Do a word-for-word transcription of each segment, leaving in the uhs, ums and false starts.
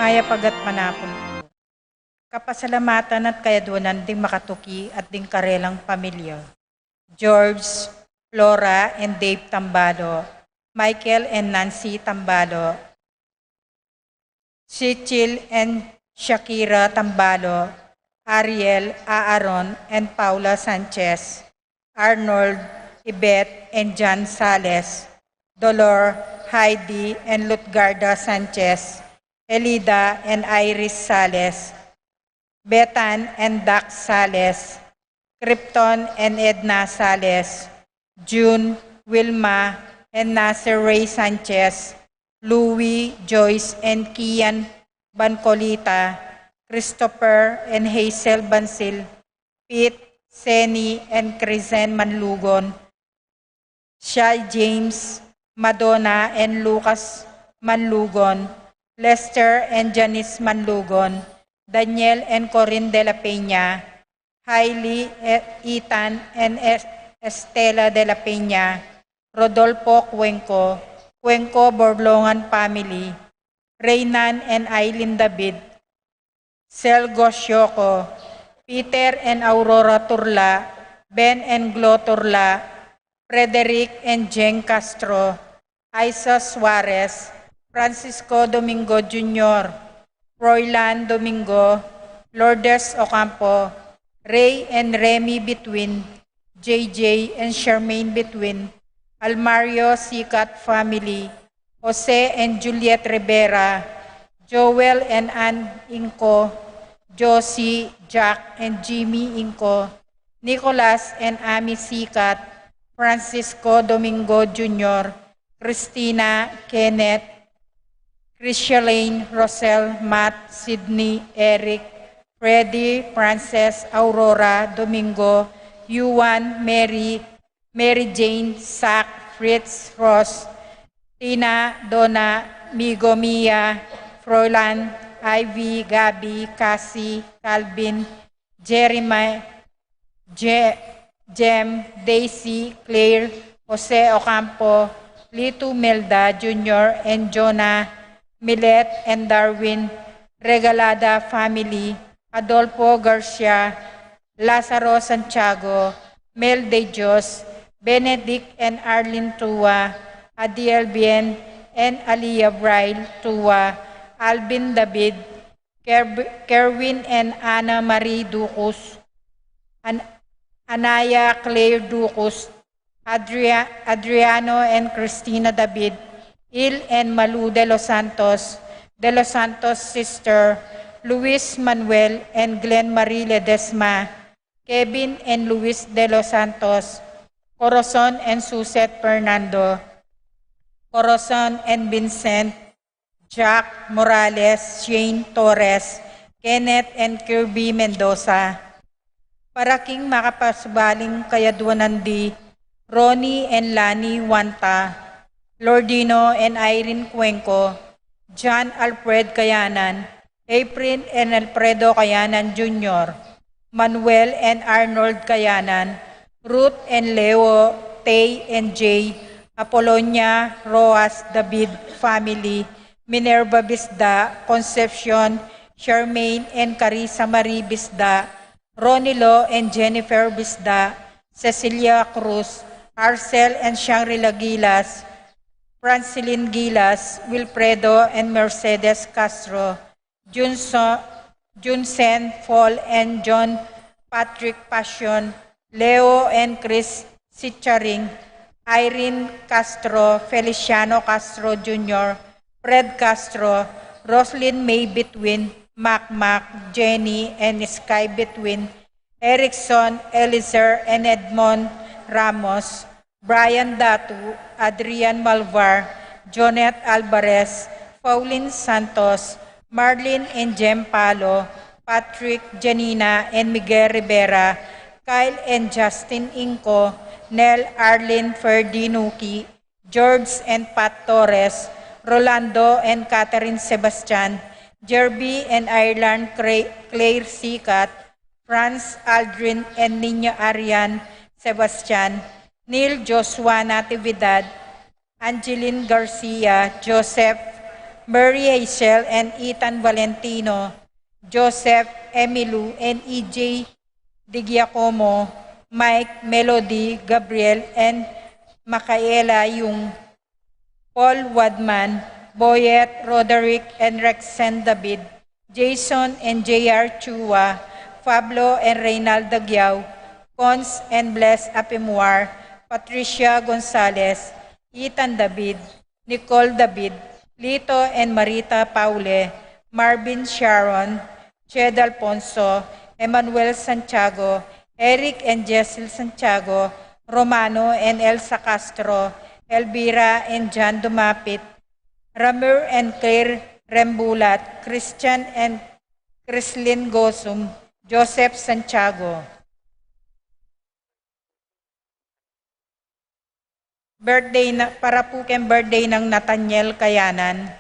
Mayap a gatpanapun. Kapasalamatan at kayaduanan ding makatuki at ding karelang pamilya. George, Flora, and Dave Tambalo, Michael and Nancy Tambalo, Sichil and Shakira Tambalo, Ariel, Aaron, and Paula Sanchez, Arnold, Ibet, and John Sales, Dolor, Heidi, and Lutgarda Sanchez, Elida and Iris Sales, Betan and Dax Sales, Krypton and Edna Sales, June, Wilma, and Nasir Ray Sanchez, Louie, Joyce, and Kian Bancolita, Christopher and Hazel Bansil, Pete, Seni, and Crizen Manlugon, Shai James, Madonna, and Lucas Manlugon, Lester and Janice Manlugon, Daniel and Corinne de la Peña, Hailey, E-, Ethan, and Es-, Estela de la Peña, Rodolfo Cuenco, Cuenco Borlongan family, Reynan and Aileen David, Selgo Sioco, Peter and Aurora Turla, Ben and Glo Turla, Frederick and Jeng Castro, Isa Suarez, Francisco Domingo Junior, Froilan Domingo, Lourdes Ocampo, Ray and Remy Between, J J and Charmaine Between, Almario Sicat family, Jose and Juliet Rivera, Joel and Ann Inco, Josie, Jack and Jimmy Inco, Nicolas and Amy Sicat, Francisco Domingo Junior, Christina, Kenneth, Christian, Rosel, Matt, Sydney, Eric, Freddy, Frances, Aurora, Domingo, Yuan, Mary, Mary Jane, Zach, Fritz, Ross, Tina, Donna, Migo, Mia, Froilan, Ivy, Gabby, Cassie, Calvin, Jeremiah, Je-, Jem, Daisy, Claire, Jose Ocampo, Litu, Melda Junior and Jonah, Milet and Darwin, Regalada family, Adolfo Garcia, Lazaro Santiago, Mel De Dios, Benedict and Arlene Tua, Adiel Bien and Alia Braille Tua, Alvin David, Ker-, Kerwin and Ana Marie Ducus, An-, Anaya Claire Ducus, Adria-, Adriano and Christina David, Il and Malu De Los Santos, De Los Santos sister, Luis Manuel and Glenn Marie Ledesma, Kevin and Luis De Los Santos, Corazon and Suzette Fernando, Corazon and Vincent, Jack Morales, Shane Torres, Kenneth and Kirby Mendoza. Para king makapasubaling kayaduanan di Ronnie and Lani Wanta, Lordino and Irene Cuenco, John Alfred Kayanan, April and Alfredo Kayanan Junior, Manuel and Arnold Kayanan, Ruth and Leo, Tay and Jay, Apolonia, Roas, David family, Minerva Bisda, Concepcion, Charmaine and Carissa Marie Bisda, Ronilo and Jennifer Bisda, Cecilia Cruz, Arcel and Shangri-La Gilas, Francilin Gilas, Wilfredo and Mercedes Castro, Junso-, Junsen, Paul and John Patrick Passion, Leo and Chris Sicharing, Irene Castro, Feliciano Castro Junior, Fred Castro, Roslyn May Between, Mac Mac, Jenny and Sky Between, Erickson, Elizer and Edmond Ramos, Brian Datu, Adrian Malvar, Jonette Alvarez, Pauline Santos, Marlene and Jem Palo, Patrick, Janina and Miguel Rivera, Kyle and Justin Inco, Nel, Arlene, Ferdy Nuki, George and Pat Torres, Rolando and Catherine Sebastian, Jerby and Ireland Cra-, Claire Sicat, Franz, Aldrin and Nina Arian Sebastian, Neil, Joshua Natividad, Angeline Garcia, Joseph Mary Hazel and Ethan Valentino, Joseph, Emilu and E J Di Giacomo, Mike, Melody, Gabriel and Micaela Yung, Paul Wadman, Boyet, Roderick and Rexen David, Jason and J R Chua, Pablo and Reynald Dagiao, Cons and Bless Apimuar, Patricia Gonzalez, Ethan David, Nicole David, Lito and Marita Paule, Marvin Sharon, Jed Alfonso, Emmanuel Santiago, Eric and Jessel Santiago, Romano and Elsa Castro, Elvira and John Dumapit, Ramir and Claire Rembulat, Christian and Chrislyn Gosum, Joseph Santiago. Birthday na, para po keng birthday nang Nathaniel Kayanan.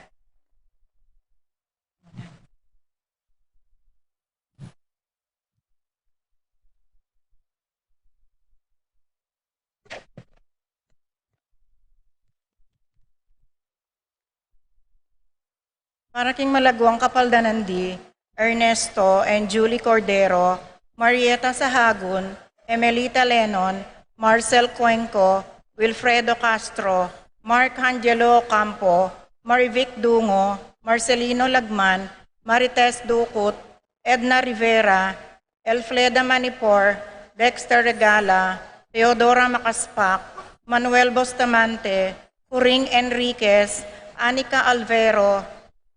Para king malaguang kapaldanan di, Ernesto and Julie Cordero, Marieta Sahagun, Emelita Lenon, Marcel Cuenco, Wilfredo Castro, Mark Angelo Ocampo, Marivic Dungo, Marcelino Lagman, Marites Ducut, Edna Rivera, Elfleda Manipor, Dexter Regala, Teodora Macaspac, Manuel Bustamante, Coring Enriquez, Anica Alvero,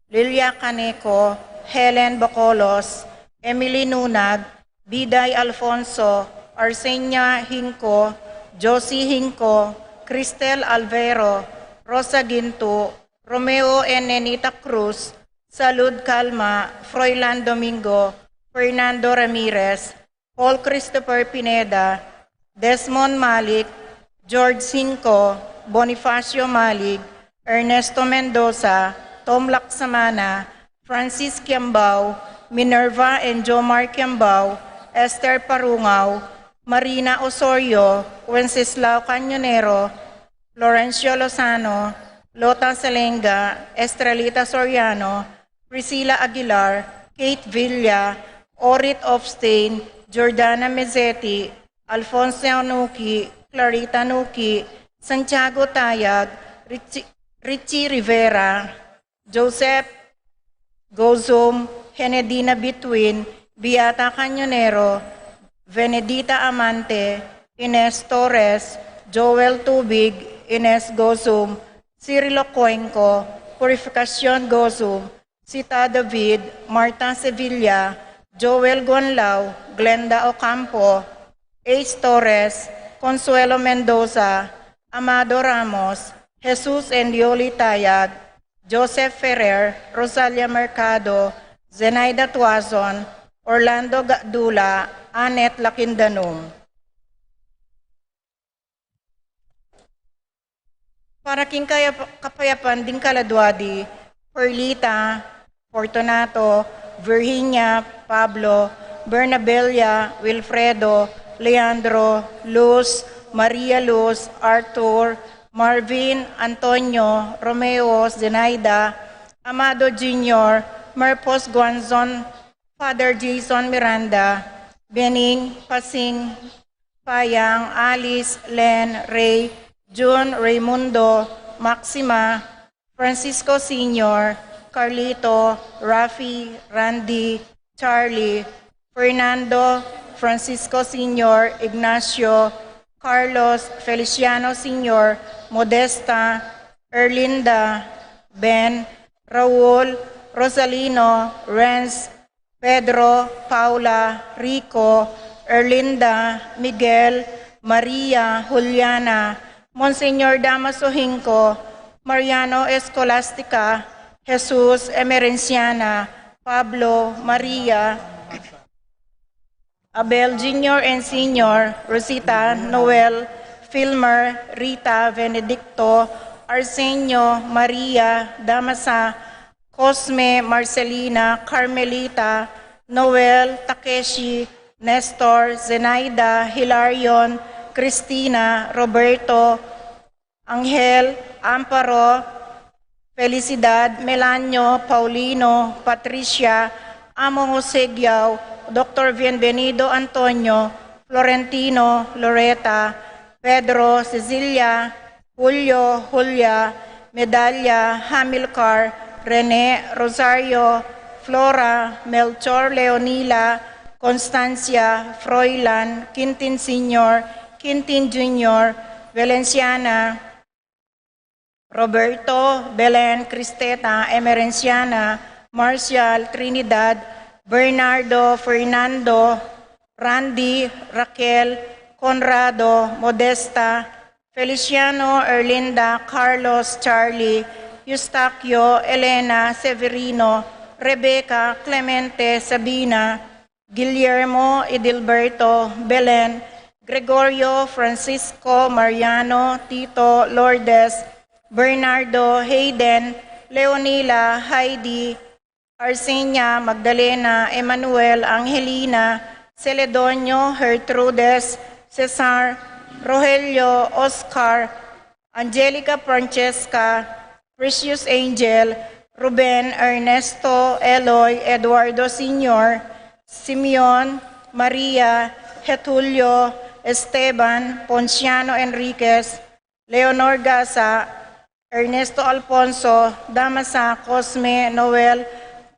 Lilia Caneco, Helen Bocolos, Emily Nunag, Biday Alfonso, Arsenia Hinco, Josie Hinco, Cristel Alvero, Rosa Ginto, Romeo and Nenita Cruz, Salud Calma, Froilan Domingo, Fernando Ramirez, Paul Christopher Pineda, Desmond Malik, George Hinco, Bonifacio Malik, Ernesto Mendoza, Tom Laksamana, Francis Kiambao, Minerva and Jomar Kiambao, Esther Parungao, Marina Osorio, Wenceslao Cañonero, Florencio Lozano, Lota Selenga, Estrelita Soriano, Priscilla Aguilar, Kate Villa, Orit Obstain, Jordana Mezzetti, Alfonso Nuki, Clarita Nuki, Santiago Tayag, Richie, Richie Rivera, Joseph Gozum, Henedina Bitwin, Beata Cañonero, Venedita Amante, Ines Torres, Joel Tubig, Ines Gozum, Cirilo Cuenco, Purificacion Gozum, Sita David, Marta Sevilla, Joel Guanlao, Glenda Ocampo, Ace Torres, Consuelo Mendoza, Amado Ramos, Jesus and Yoli Tayag, Joseph Ferrer, Rosalia Mercado, Zenaida Tuazon, Orlando Gadula, Annette Lakindanum. Para king kayap-, kapayapan ding kaladua di Perlita, Fortunato, Virginia, Pablo, Bernabella, Wilfredo, Leandro, Luz, Maria Luz, Arthur, Marvin, Antonio, Romeo, Zenaida, Amado Junior, Marcos Guanzon, Father Jason Miranda, Bening, Pasing, Payang, Alice, Len, Ray, Jun, Raymundo, Maxima, Francisco Senior, Carlito, Rafi, Randy, Charlie, Fernando, Francisco Senior, Ignacio, Carlos, Feliciano Senior, Modesta, Erlinda, Ben, Raul, Rosalino, Renz, Pedro, Paula, Rico, Erlinda, Miguel, Maria, Juliana, Monsignor Damaso Hinco, Mariano Escolastica, Jesus, Emerenciana, Pablo, Maria, Abel Junior and Senior, Rosita, Noel, Filmer, Rita, Benedicto, Arsenio, Maria, Damasa, Cosme, Marcelina, Carmelita, Noel, Takeshi, Nestor, Zenaida, Hilarion, Cristina, Roberto, Angel, Amparo, Felicidad, Melanio, Paulino, Patricia, Amo Jose Giao, Doktor Bienvenido, Antonio, Florentino, Loreta, Pedro, Cecilia, Julio, Julia, Medalla, Hamilcar, Rene, Rosario, Flora, Melchor, Leonila, Constancia, Froilan, Quintin Senior, Quintin Junior, Valenciana, Roberto, Belen, Cristeta, Emerenciana, Marcial, Trinidad, Bernardo, Fernando, Randy, Raquel, Conrado, Modesta, Feliciano, Erlinda, Carlos, Charlie, Eustaquio, Elena, Severino, Rebecca, Clemente, Sabina, Guillermo, Edilberto, Belen, Gregorio, Francisco, Mariano, Tito, Lourdes, Bernardo, Hayden, Leonila, Heidi, Arsenia, Magdalena, Emmanuel, Angelina, Celedonio, Gertrudes, Cesar, Rogelio, Oscar, Angelica, Francesca, Precious Angel, Ruben, Ernesto, Eloy, Eduardo Senior, Simeon, Maria, Getulio, Esteban, Ponciano Enriquez, Leonor Gasa, Ernesto Alfonso, Damasa, Cosme, Noel,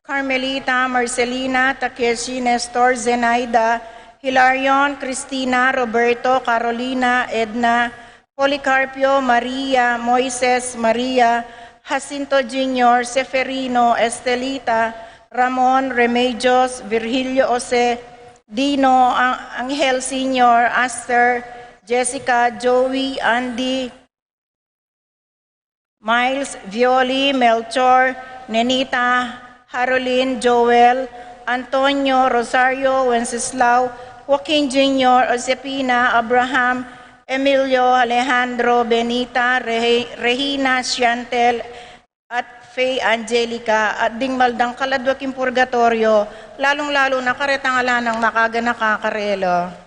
Carmelita, Marcelina, Takeshi, Nestor, Zenaida, Hilarion, Cristina, Roberto, Carolina, Edna, Policarpio, Maria, Moises, Maria, Jacinto Junior, Seferino, Estelita, Ramon, Remedios, Virgilio, Jose, Dino, Ang- Angel Senior, Aster, Jessica, Joey, Andy, Miles, Violi, Melchor, Nenita, Harolin, Joel, Antonio, Rosario, Wenceslao, Joaquin Junior, Josefina, Abraham, Emilio, Alejandro, Benita, Rehe- Regina, Chantel, at Faye Angelica, at ding mal dang kaladwa king purgatoryo, lalung-lalu na karetang ala nang makaganaka karela.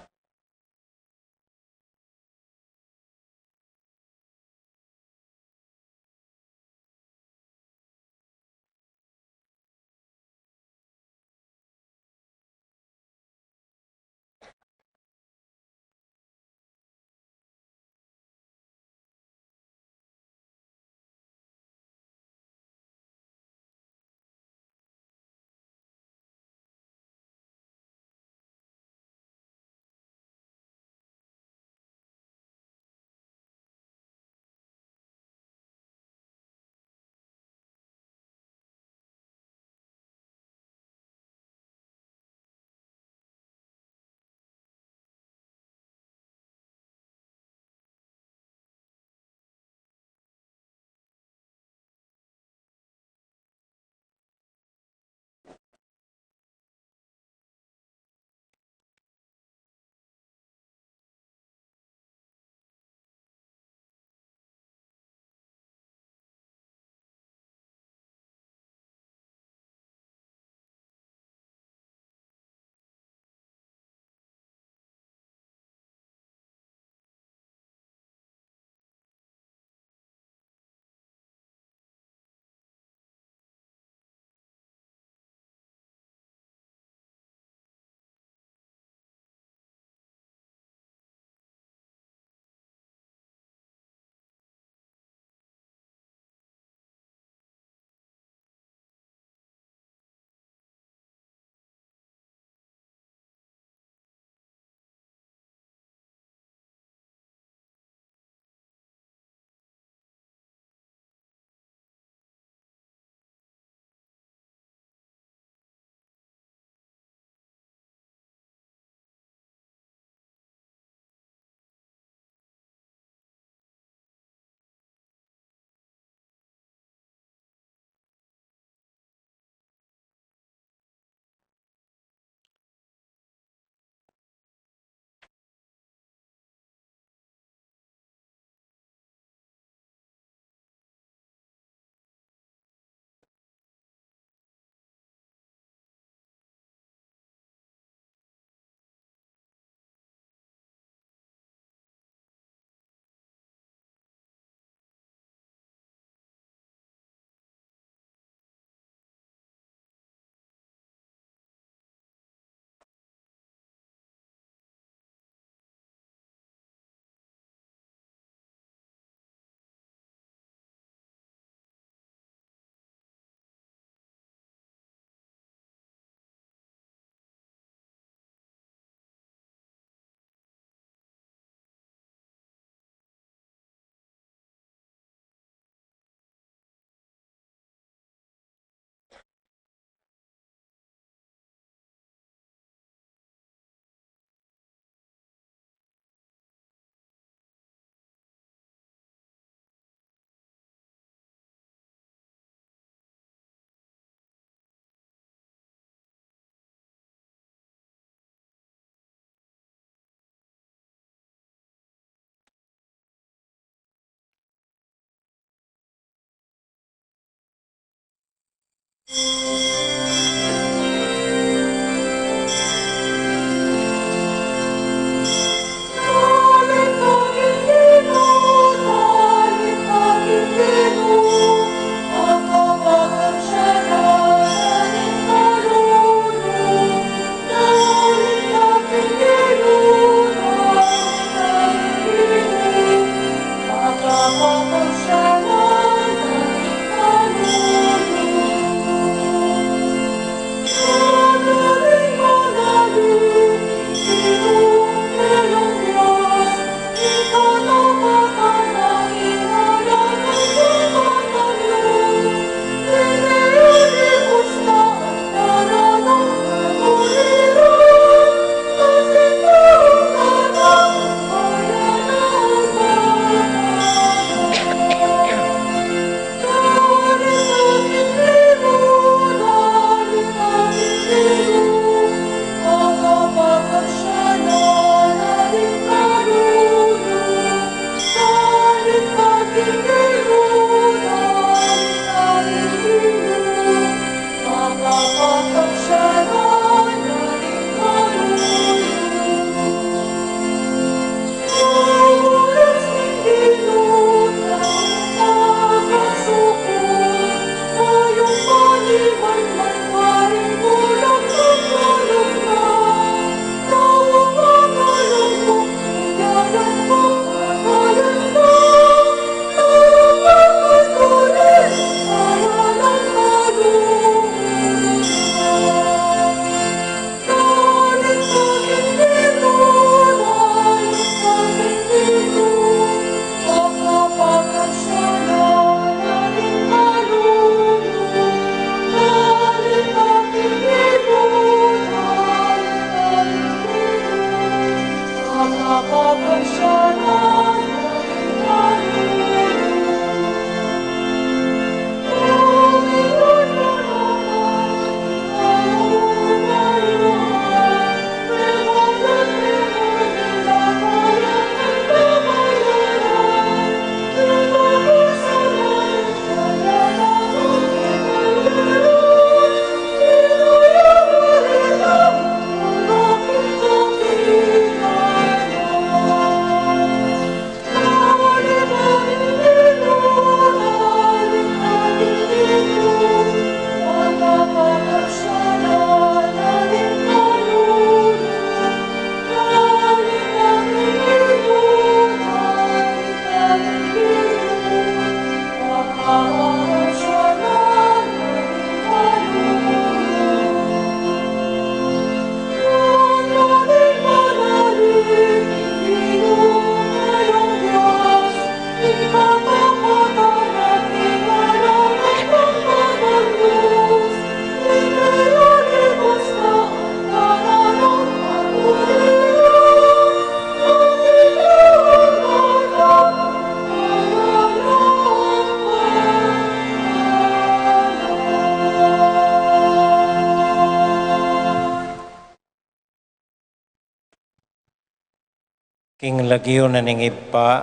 King lagyu na ning Ibpa,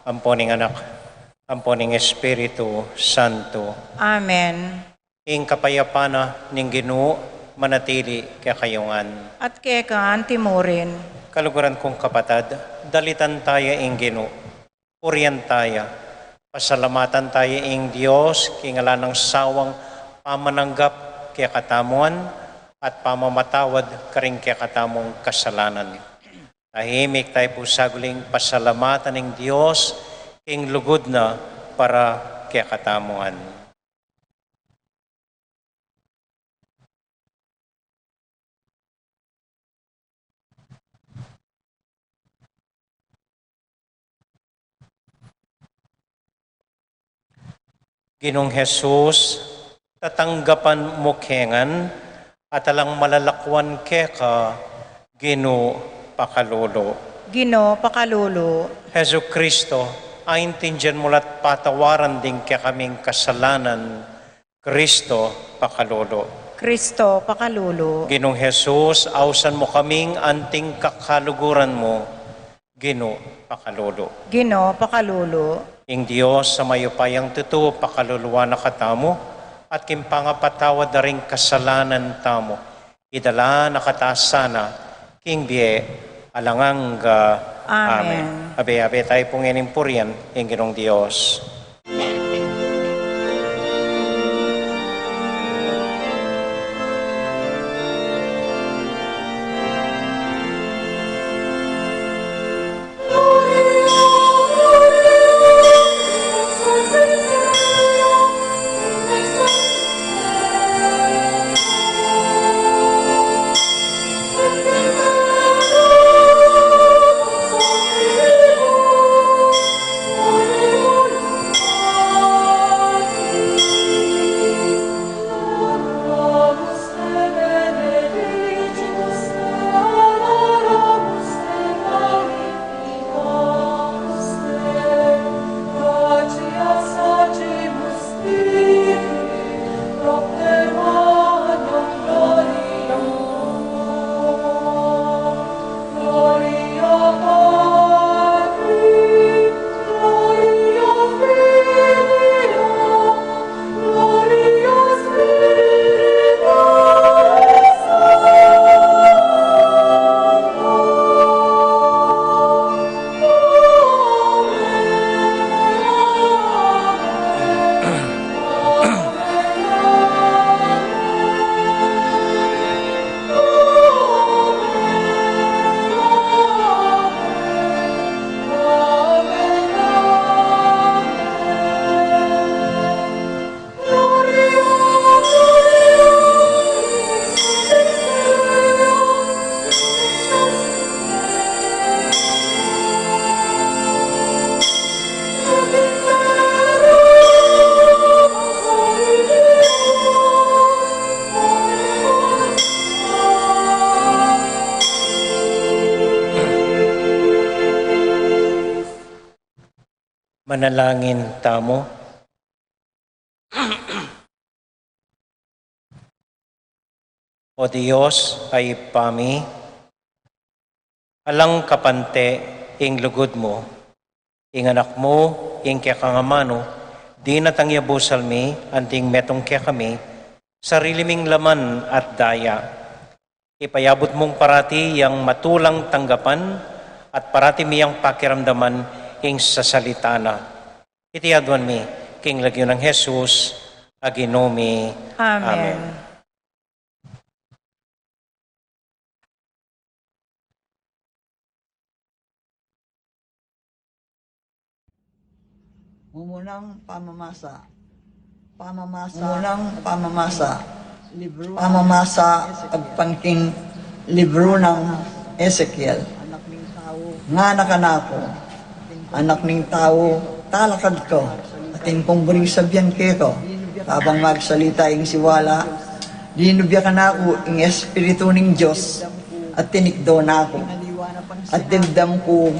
ampo ning Anak, ampo ning Espiritu Santo. Amen. Ing kapayapan na ning Ginu manatili kekayu ngan. At keka anti murin. Kaluguran kung kapatad, dalitan taya ing Ginu. Purian taya. Pasalamatan taya ing Dios, king alang sawang pamananggap kekatamu ngan at pamamatawad karing kekatamung kasalanan. Tahimik taya pu saguling pasalamatan ing Dios, king lugud na para kekatamu ngan. Ginung Jesus, tatanggapan mu ke ngan, at alang malalakuan keka, Ginu pakalulu. Ginu pakalulu. Jesucristo, aintindian mu la't patawaran ding kekaming kasalanan, Cristo pakalulu. Cristo pakalulu. Ginung Jesus, ausan mu kaming anting kakaluguran mu, Ginu pakalulu. Ginu pakalulu. Ing Dios a mayupayang tutu pakaluluan na katamu, at king pangapatawad da ring kasalanan tamu, idala na katamu sana king bie alang angga. Amen. Amen. Abe, abe tayu pu ngening purian ing Ginung Dios. Manalangin tamu. O Dios a Ibpa mi, alang kapante ing lugud mu, ing Anak mu, ing kekang amanu, dinatang ya busal mi, anting metung kekami, sarili ming laman at daya. Ipayabut mung parati yang matulang tanggapan at parati mi yang pakiramdaman ing sasalita na. Iti aduan mi king lagyu nang Jesus a Ginu mi. Amen. Amen. Mumunang pamamasa. Pamamasa. Mumunang pamamasa. Pamamasa agpang king libru nang Ezekiel. Ngana kanaku, anak ning tau, talakad ka, atin kung buring sabian keka, kabang magsalita ing siwala, linubya kanaku ing Espiritu ning Dios, at tinikdo naku, at dimdam ku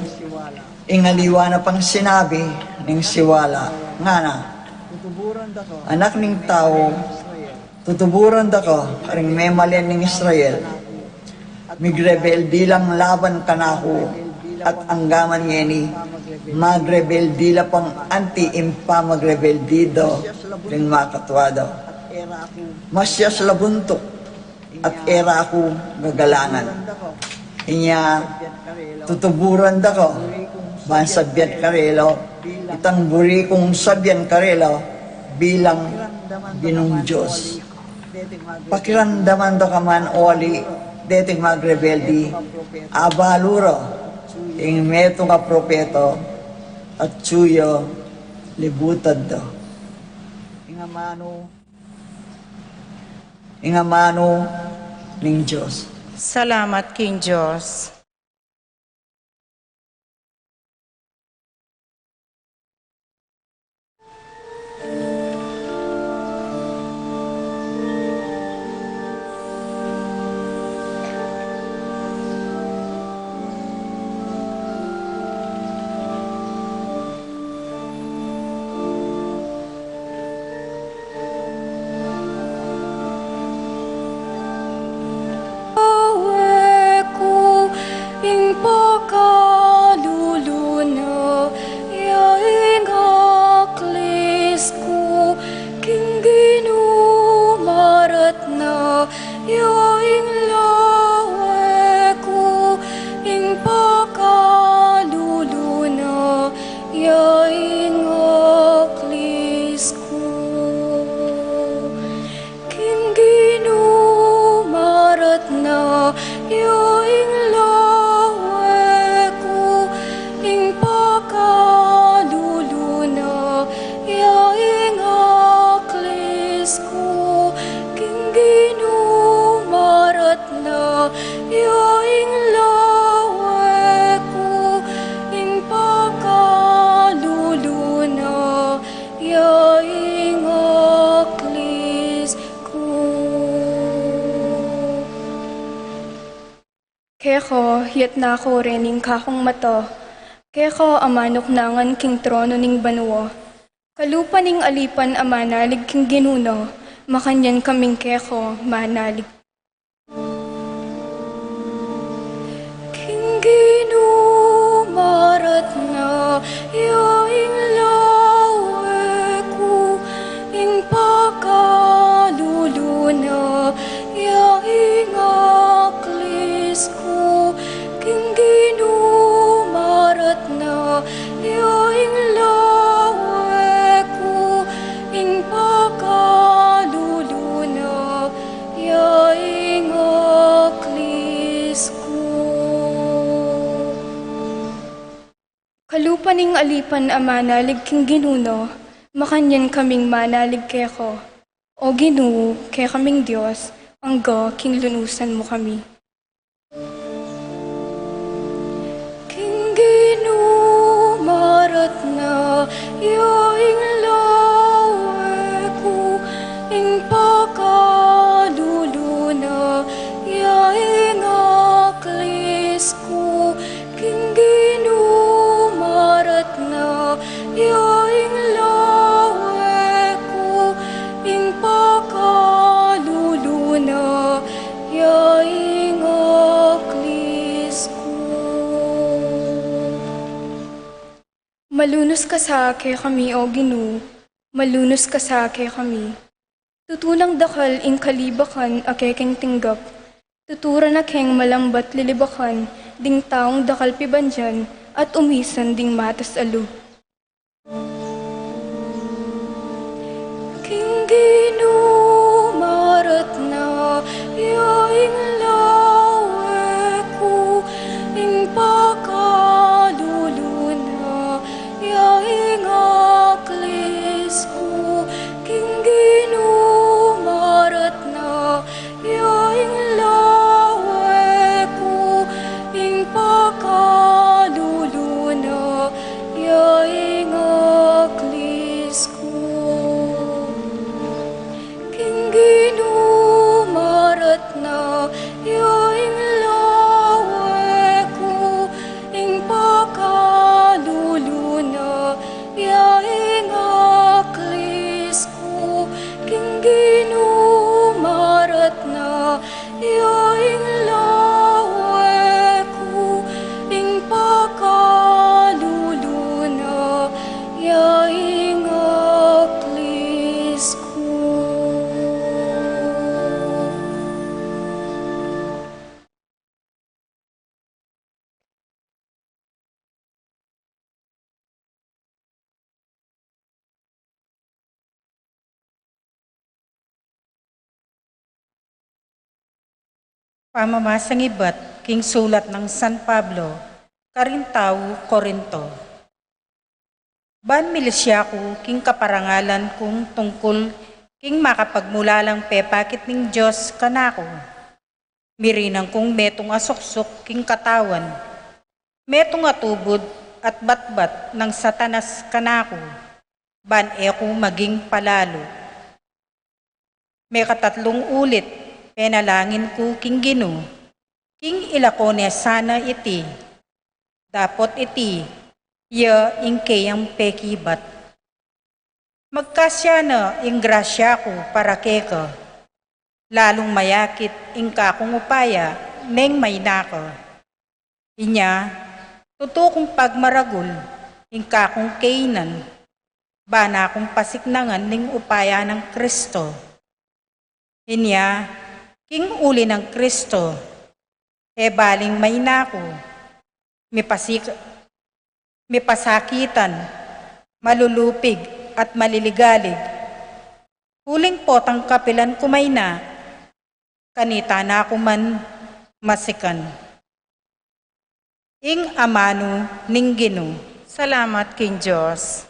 ing aliwa na pang sinabi ning siwala, ngana, anak ning tau, tutuburan da ka karing memalen ning Israel. Migrebelde lang laban kanaku, at anggaman ngeni, magrebelde la pang anti ing pamagrebelde da ring makatua da. Masias la buntuk, at e ra ku gagalangan. Inya tutuburan da ka, ban sabian karela itang buri kung sabian karela bilang Ginung Dios. Pakiramdaman da ka man uli deting magrebelde, abalu ra ing metung a propeta, at suyu libutan da. Ing amanu ning Dios. Salamat king Dios. Ya ing lawe ku, ing pakalulu na, ya ing aklis ku, king Ginu maratna, ya ing lawe ku, ing pakalulu na, ya ing aklis ku. Keka, yatna ku rin ing kakung mata, keka amanuknangan king trono ning banua. Kalupa ning alipan a manalig king Ginu na, makanyan kaming keka manalig. King Ginu maratna, ya ing lawe ku, ing pakalulu na, ya ing aklis ku, king Ginu maratna, ya ing lawe ku, ing pakalulu na, ya ing aklis ku. Kalupa ning alipan a manalig king Ginu na, makanyan kaming manalig keka. O Ginu, kekaming Dios, angga king lunusan mu kami. King Ginu maratna, ya ing lawe ku, ing pakalulu na, ya ing aklis ku, king Ginu maratna, ya ing lawe ku, ing pakalulu na, ya ing aklis ku. Malunus ka sa kekami, O Ginu, malunus ka sa kekami. Tutu nang dakal ing kalibakan a kekeng tinggap, tutu ra na keng malambat lilibakan ding taung dakal pibandian at umisan ding matas a lub. King Ginu maratna, ya ing lawe ku, ing pakalulu na, ya ing aklis ku, king Ginu maratna, ya ing lawe ku, ing pakalulu na, ya ing aklis ku. King Ginu maratna, ya ing lawe ku, ing pakalulu na, ya ing aklis ku, king Ginu maratna, ya ing lawe ku, ing pakalulu na, ya ing aklis ku. Pamamasang ibat king sulat nang San Pablo karing taga Corinto. Ban milisya ku king kaparangalan kung tungkul king makapagmulalang pepakit ning Dios kanaku. Mirinan kung metung a suksuk king katawan, metung a tubud at batbat nang Satanas kanaku, ban e ku maging palalu. Mekatatlung ulit penalangin ku king Ginu, king ilako ne sana iti, dapot iti ya ing keyang pekibat. Magkasya na ing grasya ku para keka, lalung mayakit ing kakung upaya neng maina ka. Inya, tutu kung pagmaragul ing kakung kainan, bana kung pasiknangan ning upaya nang Kristo. Inya, king uli nang Kristo, e baling maina ku, mipasik-, mipasakitan, malulupig, at maliligalig. Uling potang kapilan ku maina, kanita na ku man, Masikan. Ing amanu ning Ginu. Salamat king Dios.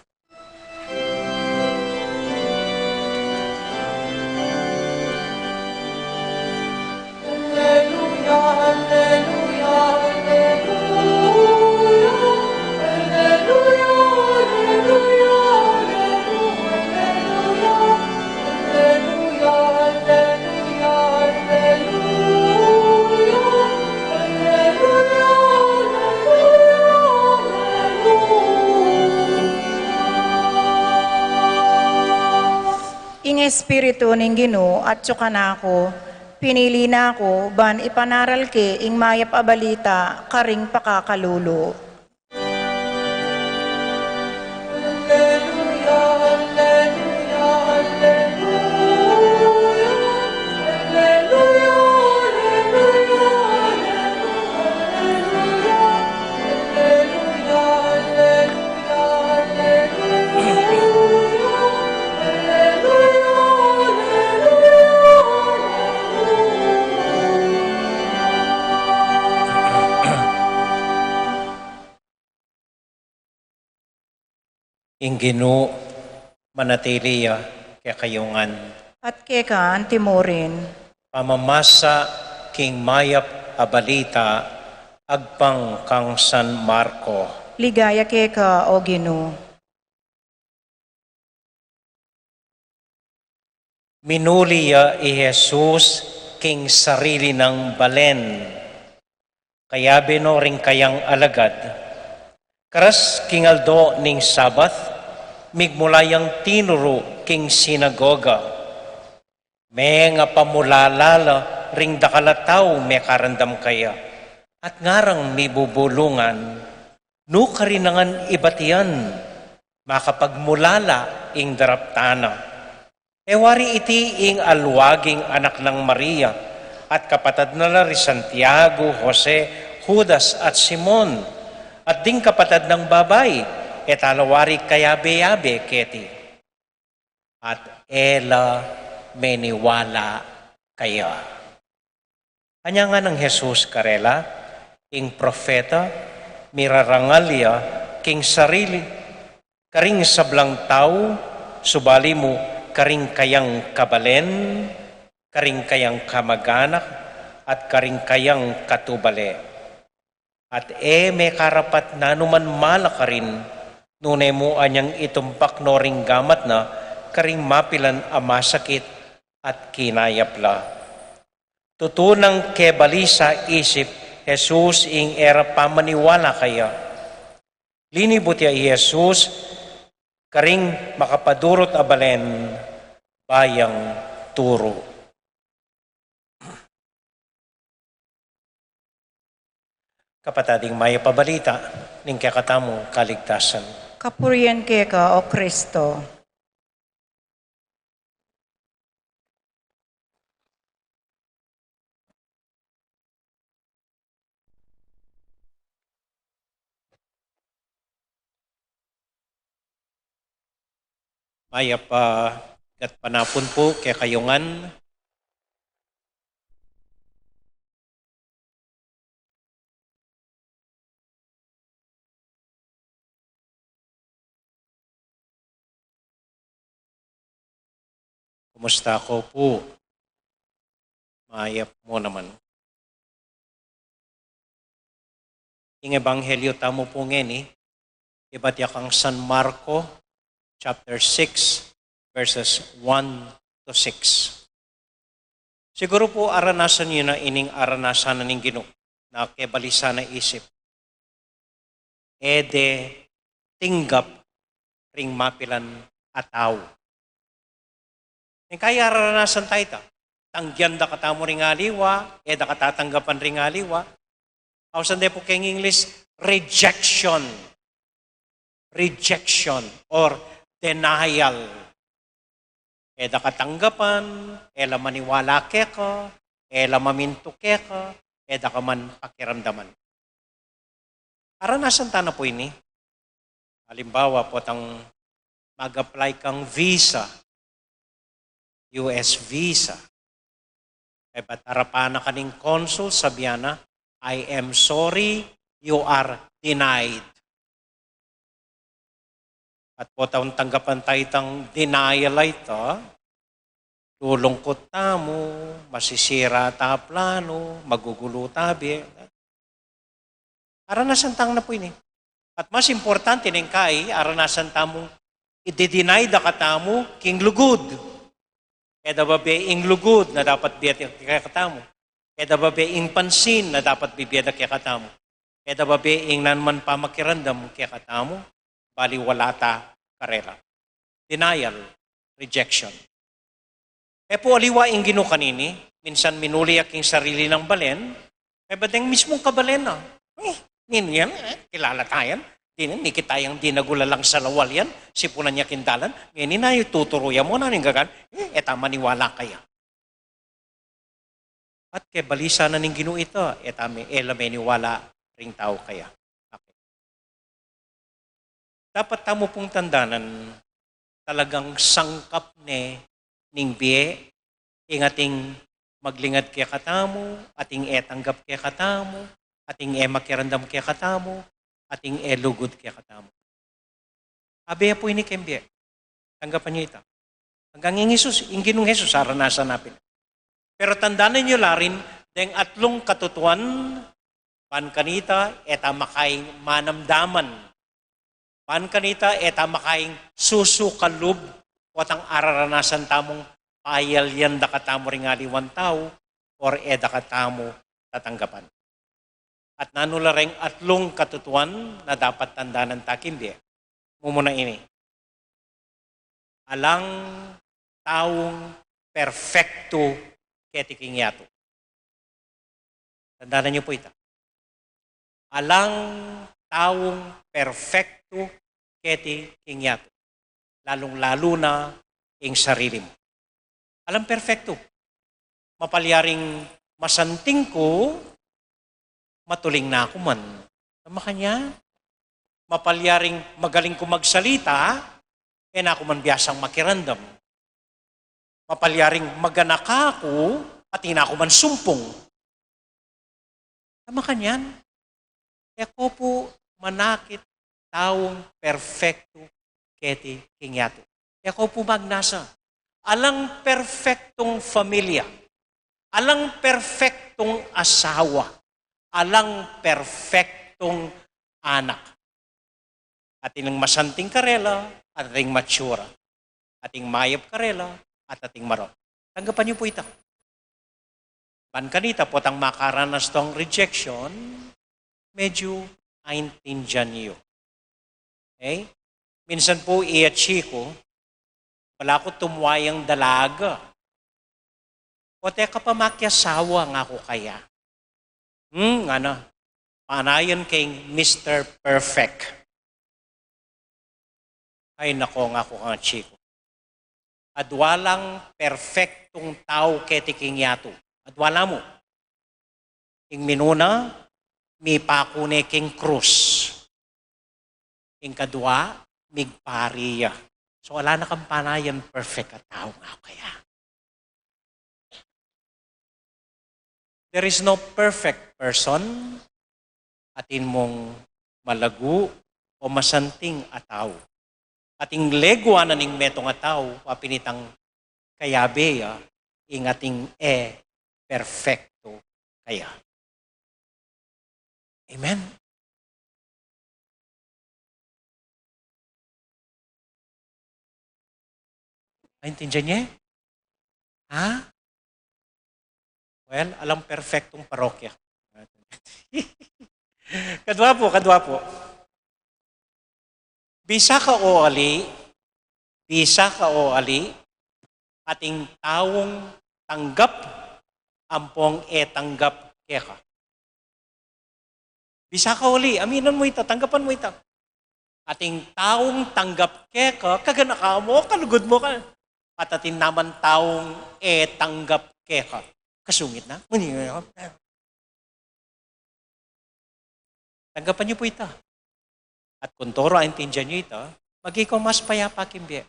Ing Espiritu ning Ginu atyu kanaku, pinili na ku ban ipanaral ke ing mayap a balita karing pakakalulu. Ing Ginu manatili ya kekayu ngan. At keka antimurin. Pamamasa king mayap a balita agpang kang San Marco. Ligaya keka, O Ginu. Minuli ya i Jesus king sarili nang balen, kayabe no ring kayang alagad. Karas king aldo ning Sabat, migmula yang tinuru king sinagoga. Mengapamulala la ring dakal a tau mekarandam kaya, at ngarang mibubulungan, nu karin na ngan ibatian, makapagmulala ing daraptan na. E wari iti ing alwaging anak nang Maria, at kapatad na la ri Santiago, Jose, Judas, at Simon, at ding kapatad nang babai, e tala wari kayabe-yabe keti. At e la meniwala kaya. Anya ngan nang Jesus karela, ing propeta, mirarangal ya king sarili, karing sablang tau, subali mu karing kayang kabalen, karing kayang kamaganak, at karing kayang katubale. At e mekarapat nanuman mala karin, nune mu anyang itumpak no ring gamat na karing mapilan a masakit at kinayap la. Tutu nang kebalisa isip Jesus ing e ra pamaniwala kaya. Linibut ya i Jesus karing makapadurut a balen, bayang turu. Kapatad, ing mayap a balita ning kekatamung kaligtasan. Kapurian keka, O Kristo. Mayap a gatpanapun pu kekayu ngan. Kumusta ko pu? Mayap mu naman. Ing ebanghelyo tamu pu ngeni, ibat ya kang San Marco, chapter six, verses one to six. Siguru pu aranasan yu na ining aranasan na ning Ginu, na kebalisan na isip. E de tinggap ring mapilan a tau. Ing kaya aranasan taya ita, tanggian da katamu ring aliwa, e da ka tatanggapan ring aliwa. Ausan de pu keng English, rejection. Rejection or denial. E da ka tanggapan, e la maniwala keka, e la mamintu keka, e da ka man pakiramdaman. Aranasan ta na pu ini. Alimbawa, potang mag-apply kang visa, U S visa. Kaybat arapan na ka ning consul, sabian na, "I am sorry, you are denied." At potang tanggapan ta itang denial a ita, lulungkut tamu, masisira ta planu, magugulu ta bie. Aranasan tang na pu ini. At mas importante ning kai, aranasan tamung i-deny da katamu king lugud. E da babe ing lugud na dapat bie kekatamu. E da babe ing pansin na dapat bibie da kekatamu. E da babe ing nanuman pamakiramdam kekatamu, baliwala ta karela. Denial, rejection. E pu aliwa ing Ginu kanini, minsan minuli ya king sarili nang balen, e ba deng mismung kabalen na. Eh, ninu yan, eh, kilala ta yan. Di na, ni kita yang dinagul alang salawal yan, sipunan ya king dalan, ngeni na yu tuturu ya mu na ning gagan, eh, e ta maniwala kaya. At ke balisa na ning Ginu ita, e ta me, e la meniwala ring tau kaya. Okay. Dapat tamu pung tandanan, talagang sangkap ne ning bie, ing ating maglingad kekatamu, ating e tanggap kekatamu, ating e makiramdam kekatamu, ating e lugud kekatamu. Abe ya pu ini keng bie. Tanggapan yu ita. Anggang ing Jesus, ing Ginung Jesus, aranasan na pin. Pero tandanan yu la rin, deng atlung katutuan, ban kanita, e ta makaing manamdaman. Ban kanita, e ta makaing susukalub, potang araranasan tamung payalyan da katamu ring aliwang tau, or e da katamu tatanggapan. At nanu la reng atlung katutuan na dapat tandanan ta king bie? Mumuna ini. Alang taung perfektu keti king yatu. Tandanan yu pu ita. Alang taung perfektu keti king yatu. Lalung-lalu na ing sarili mu. Alang perfektu. Mapalyaring masanting ku, matuling na ku man. Tama kanyan? Mapalyaring magaling ku magsalita, e na ku man biasang makiramdam. Mapalyaring maganak aku, atin na ku man sumpung. Tama kanyan? E ko pu manakit taung perfektu keti king yatu. E ko pu magnasa. Alang perfektung familia. Alang perfektung asawa. Alang perfektung anak. Atin masanting karela, atin matsura. Atin mayap karela, at atin marok. Tanggapan yu pu ita. Ban kanita potang makaranas tong rejection, medyu aintindian yu. Okay? Minsan pu, iya chiku, bala ku tumwayang dalaga. O teka pa, makiasawa nga ku kaya. Hmm, ngana, panayan keng Mister Perfect. Ay nako, nga ku kang chiku. Adwa lang perfektung tau keti king yatu. Adwa la mu. Ing minuna, mipaku ne king krus. Ing kadwa, migpari ya. So, ala na kang panayan perfect a tau nga ku kaya. There is no perfect person. Atin mung malagu o masanting a tau. Atin legua na ning metung a tau, apinitang kayabe ya, ing atin e perfektu kaya. Amen. Naintindian ye? Ha? Well, alang perfektung parokya. Kadwa pu, kadwa pu. Bisa ka o ali, bisa ka o ali, atin taung tanggap ampong e tanggap keka. Bisa ka o ali, aminan mu ita, tanggapan mu ita. Atin taung tanggap keka, kaganakan mu, kalugud mu ka. At atin naman taung e tanggap keka. Kasungit na. Tanggapan yu pu ita. At kung toro aintindian yu ita, maging kayu mas payapa king bie.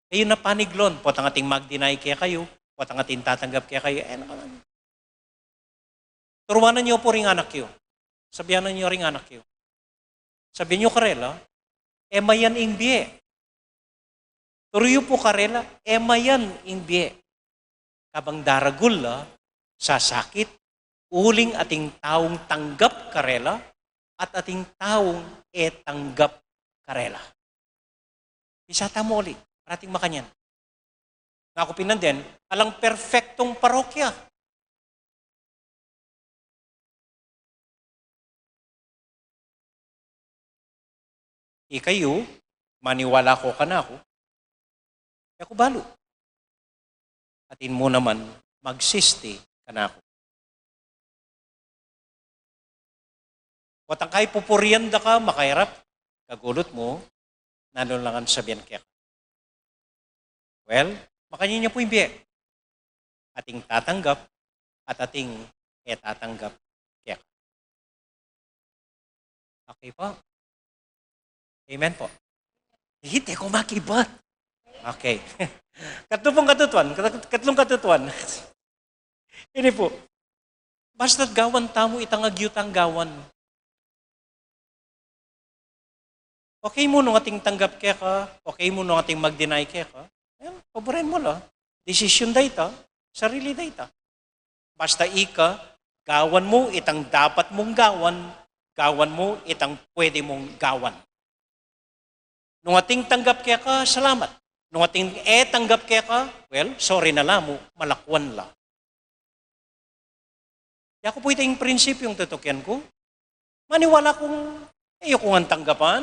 E yu na paniglon, potang atin mag-deny kekayu, Potang atin tatanggap kekayu, e na kaman. Turuanan yu pu ring anak yu. Sabianan yu ring anak yu. Sabian yu karela, e mayan ing bie. Turu yu pu karela, e mayan ing bie. Kabang daragul la, sasakit, uling ating taung tanggap karela, at ating taung e tanggap karela. Bisa tamu uli, parating makanyan. Ngaku pin nandin, alang perpektung parokya. Ikayu, maniwala ko kanaku, e ku balu. Atin mu naman magsisti kanaku. Potang kay pupurian da ka, makairap, kagulut mu, nanu lang ang sabian keka? Well, makanyan ya pu ing bie. Ating tatanggap, at ating e tatanggap keka. Okay po? Amen po. Hiti ko makibat. Okay. Katlu pung katutuan, kat-, katlung katutuan. Ini pu, basta't gawan tamu itang agyu tang gawan. Okay mu nung ating tanggap keka, okay mu nung ating mag-deny keka. Ayan, paboren mu la. Desisyon da ita, sarili da ita. Basta ika, gawan mu itang dapat mung gawan, gawan mu itang pwede mung gawan. Nung ating tanggap keka, salamat. Nung ating e tanggap keka, well, sorry na la mu, malakwan la. Yaku pu ita ing prinsipyung tutukian ku. Maniwala kung e yu ku ngan tanggapan.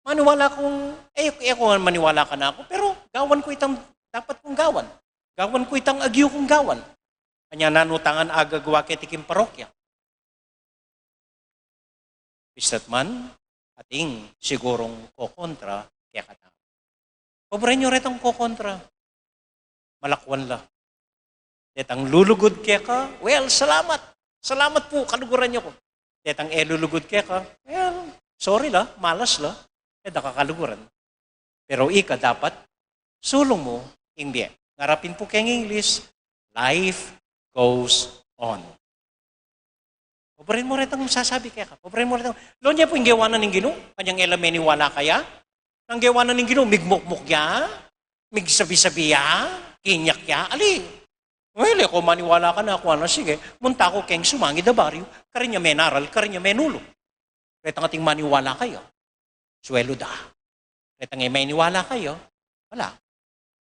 Maniwala kung e, e ku ngan maniwala kanaku, pero gawan ku itang dapat kung gawan. Gawan ku itang agyu kung gawan. Anya nanu tang agagawa keti king parokya? Bista't man ating sigurung kokontra kekatamu. Paboren yu retang kokontra. Malakwan la. Detang lulugud keka, well, salamat. Salamat pu, kaluguran yu ku. Detang e lulugud keka, well, sorry la, malas la. E da ka kaluguran. Pero ika dapat sulung mu ing bie. Ngarapin pu keng English, life goes on. Paboren mu retang sasabi keka, paboren mu retang, lawen ya pu ing gewa na ning Ginu, kanyang e la meniwala kaya, nang gewa na ning Ginu, migmukmuk ya, migsabi-sabi ya, kinyak ya, ali. Well, e ku maniwala kanaku, ana, sige, munta ku keng sumangid a baryu, karin ya menaral, karin ya menulu. Retang ating maniwala kaya, suelu da. Retang e maniwala kaya, wala.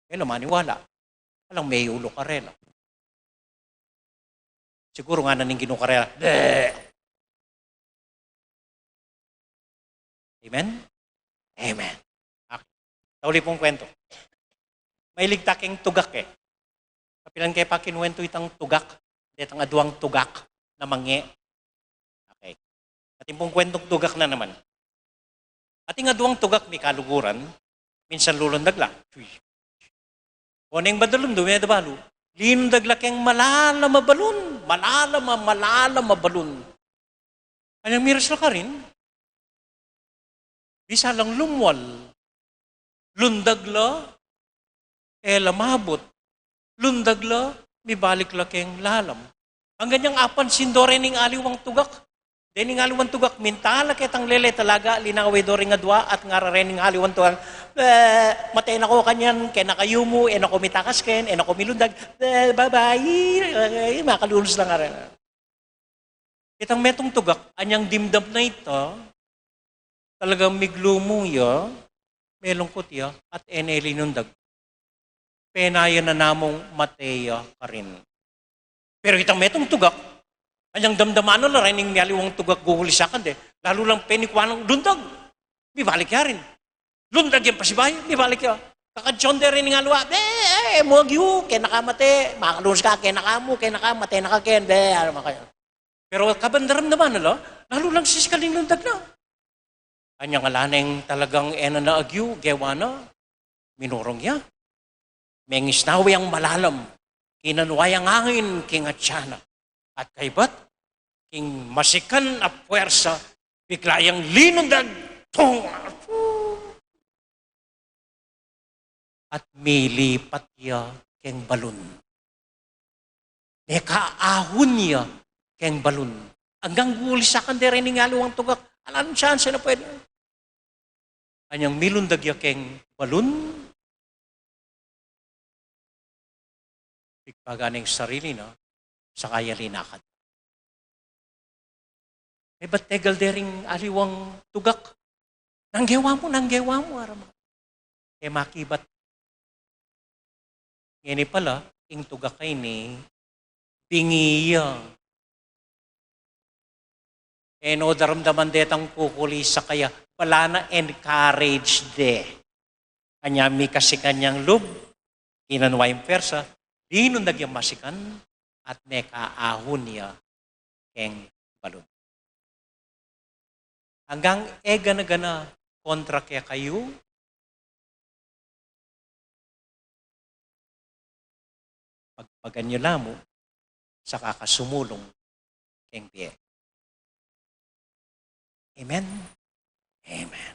E la maniwala. Alang meyulu karela. Siguru ngana ning Ginu karela, "Bleh!" Amen? Amen. Okay. Tauli pung kwentu. Mailig ta keng tugak e. Kapilan ke pa kinuwentu itang tugak? Detang aduang tugak na mange. Okay. Atin pung kwentung tugak na naman. Atin aduang tugak mikaluguran, minsan lulundag la. Uy. O neng badalun, dume da balu. Linundag la keng malalam a balun, malalam a, malalam a balun. Anyang miras la karin? Bisa lang lumwal. Lundag la, e la mabut. Lundag la, mibalik la keng lalam. Anggang yang apansin do rening aliwang tugak. Dening aliwang tugak, minta la ketang lele talaga, linawe do ring adua, at ngara rening aliwang tugak, "Eh, mate na ko kanyan, kena kayu mu, e na ko mitakas ken, e na ko milundag, eh, bye-bye, eh, makalulus lang ngara." Itang metung tugak, anyang dimdam na ita, talagang miglumu ya, melungkut ya, at e ne linundag. Penaya na namung mate ya karin. Pero itang metung tugak, anyang damdaman na la rening mialiwang tugak gugulisakan de, lalu lang penikwa nang lundag. Mibalik ya rin. Lundag yang pasibayu, mibalik ya. Kakadson de rening aliwa, "Eh, eh, e mu agyu, kena ka mate, makalunus ka, kena ka mu, kena ka, mate na ka ken, be, ano man kayu." Pero kabang daramdaman na la, lalu lang sisikal ing lundag na. Anyang ala neng talagang e na na agyu, gewa na, minurung ya. Mengisnawe yang malalam, kinanu yang angin king atsa na. At kaybat, king masikan a puwersa, bigla yang linundag, tung! At milipat ya keng balun. Mekaahun ya keng balun. Anggang gulisakan de reng aliwang tugak, ala nung tsansa na pwede. Anyang milundag ya keng balun, pigpaga ne ing sarili na, saka ya linakad. E bat tegal de ring aliwang tugak. Nanu ing gewa mu, nanu ing gewa mu, araman. E makibat. Ngeni pala, ing tugak a ini, bingi ya. E no daramdaman detang kukulisak kaya, bala na encourage de. Anya mikasikan yang lub, kinanu ing persa, linundag yang masikan, at mekaahun ya keng balun. Anggang e gana-gana kontra kekayu, pagpagan yu la mu, saka ka sumulung keng bie. Amen. Amen.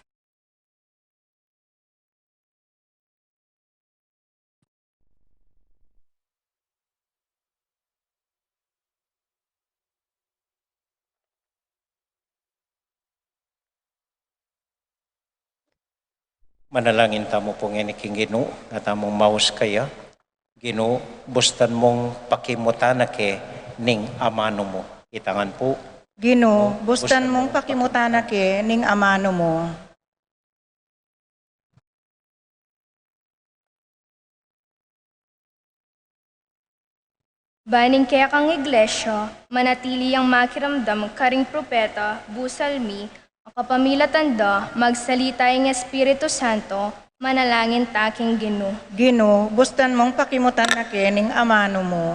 Manalangin tamu pu ngeni king Ginu, nga tamu maus kaya. Ginu, bustan mung pakimutan na ke ning amanu mu. Itangan pu. Ginu, bustan mung pakimutan na ke ning amanu mu. Ban ing kekang Iglesia, manatili yang makiramdam karing propeta, busal mi, a kapamilatan da, magsalita ing Espiritu Santo, manalangin ta king Ginu. Ginu, bustan mung pakimutan na ke ning amanu mu.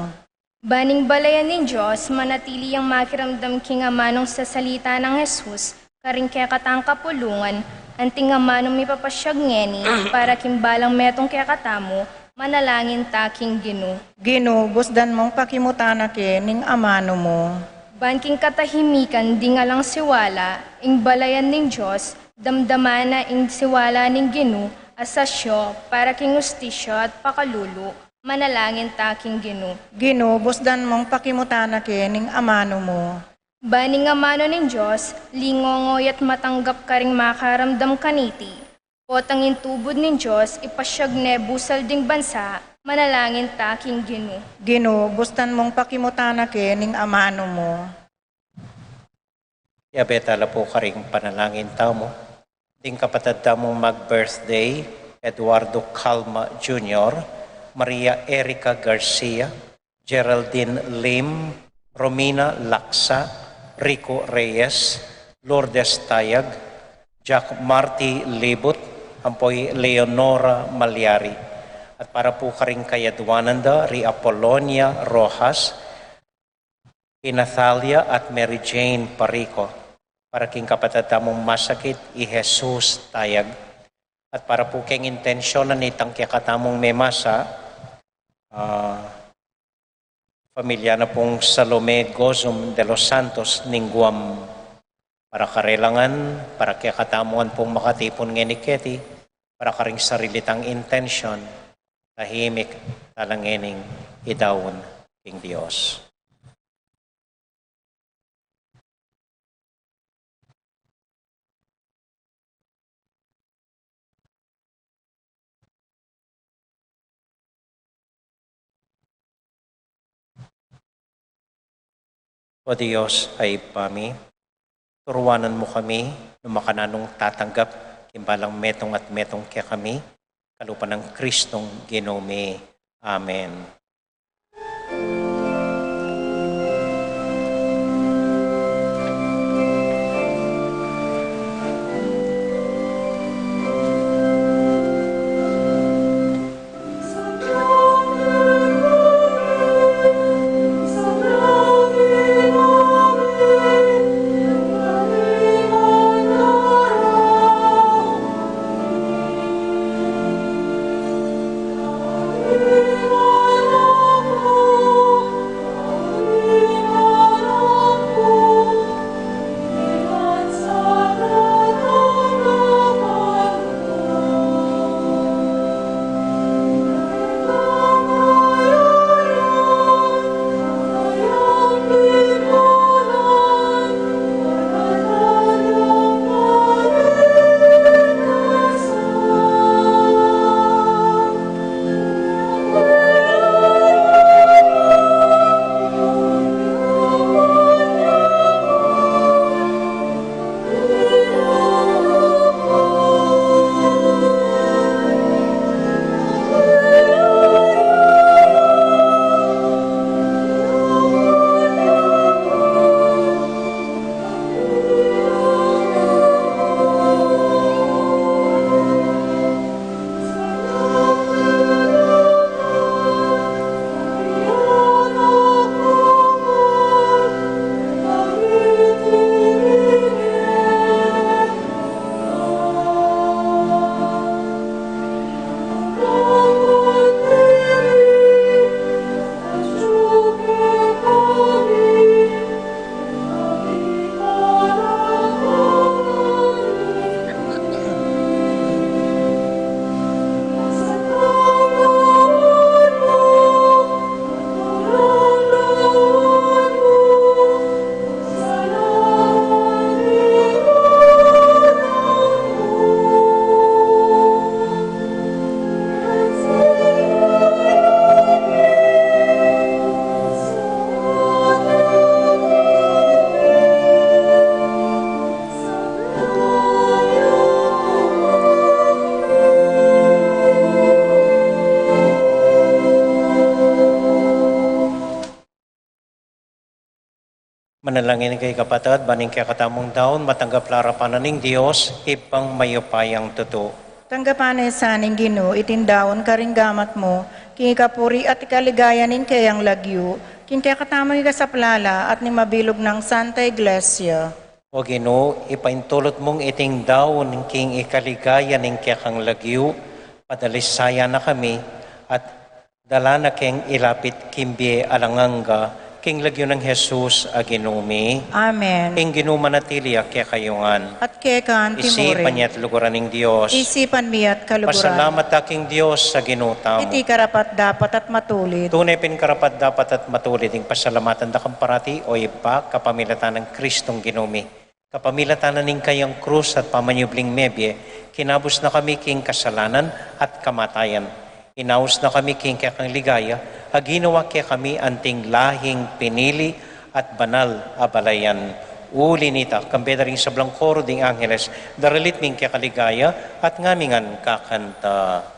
Ban ing balayan ning Dios, manatili yang makiramdam king amanung sasalita nang Jesus, karing kekatang kapulungan, anting amanung mipapasyag ngeni, para king balang metung kekatamu, manalangin ta king Ginu. Ginu, busdan mung pakimutan na ke ning amanu mu. Ban king katahimikan ding alang siwala, ing balayan ning Dios, damdaman na ing siwala ning Ginu, a sasyo, para king ustisya at pakalulu, manalangin ta king Ginu. Ginu, busdan mung pakimutan na ke ning amanu mu. Ban ing amanu ning Dios, lingongoy at matanggap karing makaramdam kaniti. Potang ing tubud ning Dios, ipasyag ne busal ding bansa, manalangin ta king Ginu. Ginu, busdan mung pakimutan na ke ning amanu mu. Yabe tala pu karing panalangin tamu. Ding kapatad tamung mag-birthday, Eduardo Calma Junior, Maria Erica Garcia, Geraldine Lim, Romina Laksa, Rico Reyes, Lourdes Tayag, Jack Marty Libut, ampo i Leonora Malyari. At para pu karing kayadwanan da, ri Apolonia Rojas, i Nathalia at Mary Jane Parico, para king kapatad tamung masakit, i Jesus Tayag, at para pu keng intensyonan nitang kekatamung memasa, ah, pamilya na pung Salome Gozum de los Santos ning Guam, para karelangan, para kekatamu ngan pung makatipun ngeni keti, para karing sarili tang intensyon, tahimik tala ngening idaun king Dios. O Dios a Ibpa mi, turuanan mu kami nung makananung tatanggap king balang metung at metung kekami, kalupa nang Kristong Ginu mi. Amen. Panalangin kami, kapatad, ban ing kekatamung daun matanggap la arapan na ning Dios, Ibpang mayupayang tutu. Tanggapan na sa ning Ginu iting daun karing gamat mu, king ikapuri at ikaligaya ning keyang lagyu, king kekatamung ikasaplala at ning mabilug nang Santa Iglesia. O Ginu, ipaintulut mung iting daun king ikaligaya ning kekang lagyu, padalisayan na kami, at dala na keng ilapit king bie alang angga, king lagyu nang Jesus a Ginu mi. Amen. Ing Ginu manatili ya kekayu ngan. At keka mu rin. Isipan ya at luguran ning Dios. Isipan mi ya at kaluguran. Pasalamat ta king Dios a Ginu tamu. Iti karapat-dapat at matulid. Tune pin karapat-dapat at matulid ing pasalamatan da kang parati, o Ibpa, kapamilatan nang Kristong Ginu mi. Kapamilatan na ning kayang krus at pamanyubling mebie, kinabus na kami king kasalanan at kamatayan. Inaus na kami king kekang ligaya, a ginawa kekami anting lahing pinili at banal a balayan. Uli nita, kambe da ring sablang koro ding angeles, daralit mi ing kekaligaya at ngamingan kakanta.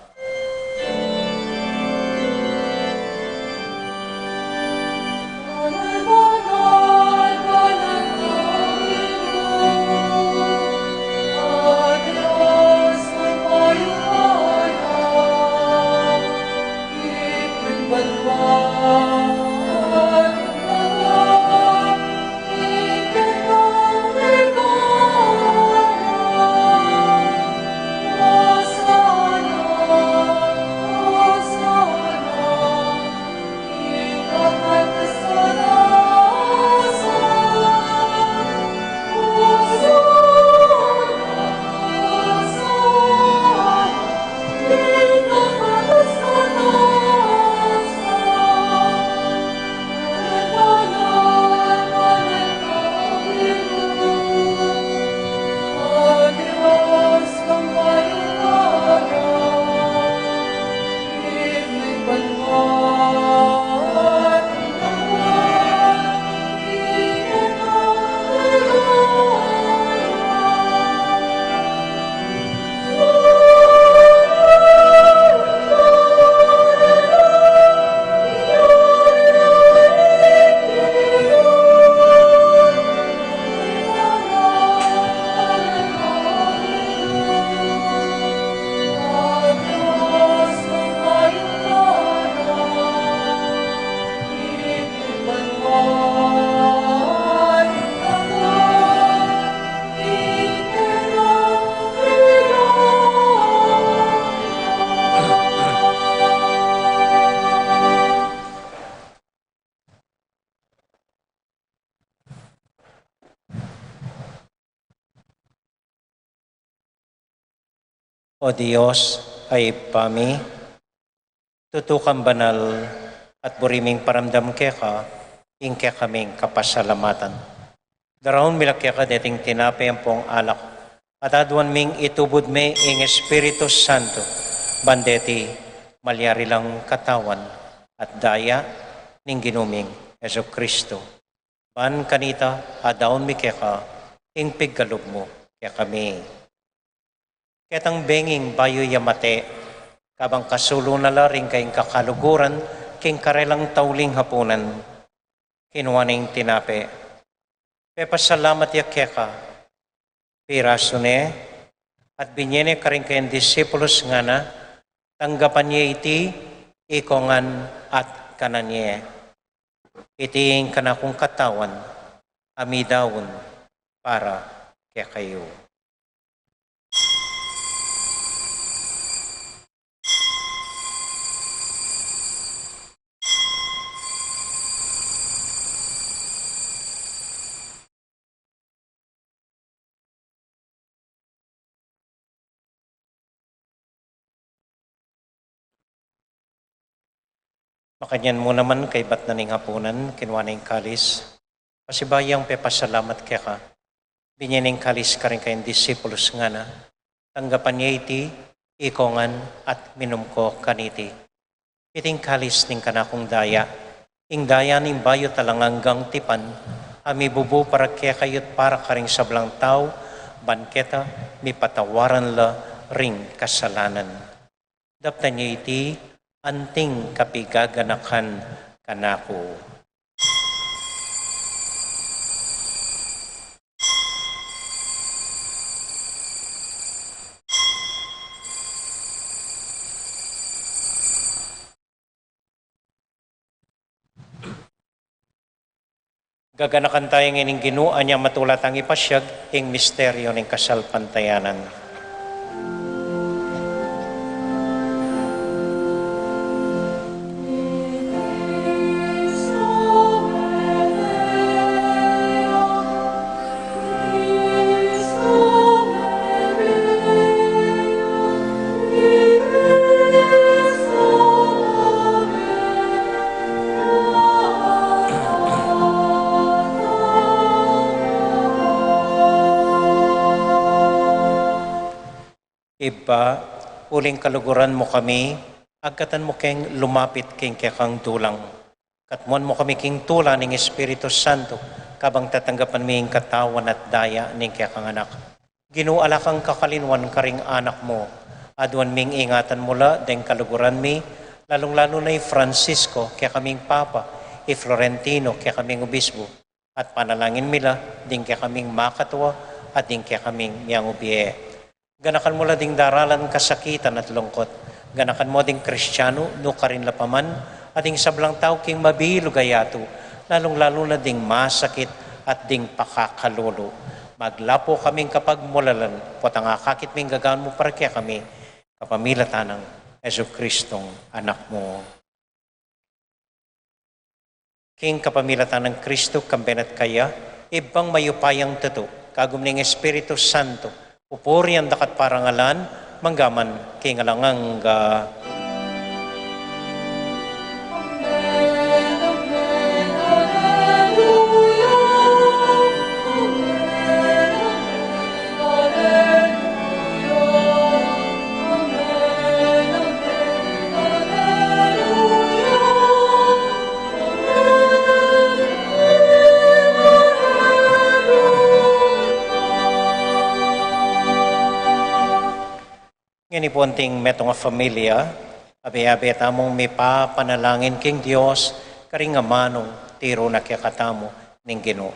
O Dios, a Ibpa mi, tutu kang banal, at buri ming paramdam keka ing kekaming kapasalamatan. Daraun mi la keka deting tinape ampong alak, at aduan ming itubud me ing Espiritu Santo, ban deti malyari lang katawan at daya ning Ginu ming Jesucristo. Ban kanita, adaun mi keka ing pigkalub mu kekami. Ketang benging bayu ya mate, kabang kasulu na la ring kayang kakaluguran king karelang tauling hapunan, kinua ne ing tinape, pepasalamat ya keka, pirasu ne, at binye ne karing kayang disipulus, ngana, tanggapan ye iti, ikongan at kanan ye. Iti ing kanakung katawan, a midaun para kekayu. Makanyan mu naman, kaybat na ning hapunan, kinua ne ing kalis, pasibayu yang pepasalamat keka, binye ne ing kalis karing kayang disipulus, ngana, tanggapan ye iti, ikongan at minum ko kaniti. Iting kalis ning kanakung daya, ing daya ning bayu at alang anggang tipan, a mibubu para kekayu't para karing sablang tau, ban keta mipatawaran la ring kasalanan. Daptan ye iti, anting kapigaganakan kanaku. Gaganakan taya ngeni ning Ginu, anya matula tang ipasyag ing misteryo ning kasalpantayanan. Ibpa, uling kaluguran mu kami, agkatan mu keng lumapit king kekang dulang. Katmuan mu kami king tula ning Espiritu Santo, kabang tatanggapan mi ing katawan at daya ning kekang Anak. Ginu, ala kang kakalinwan karing anak mu. Aduan ming ingatan mu la deng kaluguran mi, lalung-lalu na i Francisco, kekaming Papa, i Florentino, kekaming Obispo, at panalangin mi la ding kekaming makatua at ding kekaming miyangubie. Ganakan mu la ding daralan kasakitan at lungkot. Ganakan mu ding Kristiano, nu karin la pa man, at ding sablang tau king mabilug a yatu, lalung-lalu na ding masakit at ding pakakalulu. Maglapu kaming kapagmulalan, potang akakit ming gagawan mu para kekami, kapamilatan nang Jesucristong Anak mu. King kapamilatan nang Kristo, kambe na at kaya, Ibpang mayupayang tutu, kagum ning Espiritu Santo, pupurian da ka at parangalan, mangga man king alang angga. Ngeni pu, anting metung a familia, abe-abe tamung mipapanalangin king Dios karing amanung tiru na kekatamu ning Ginu.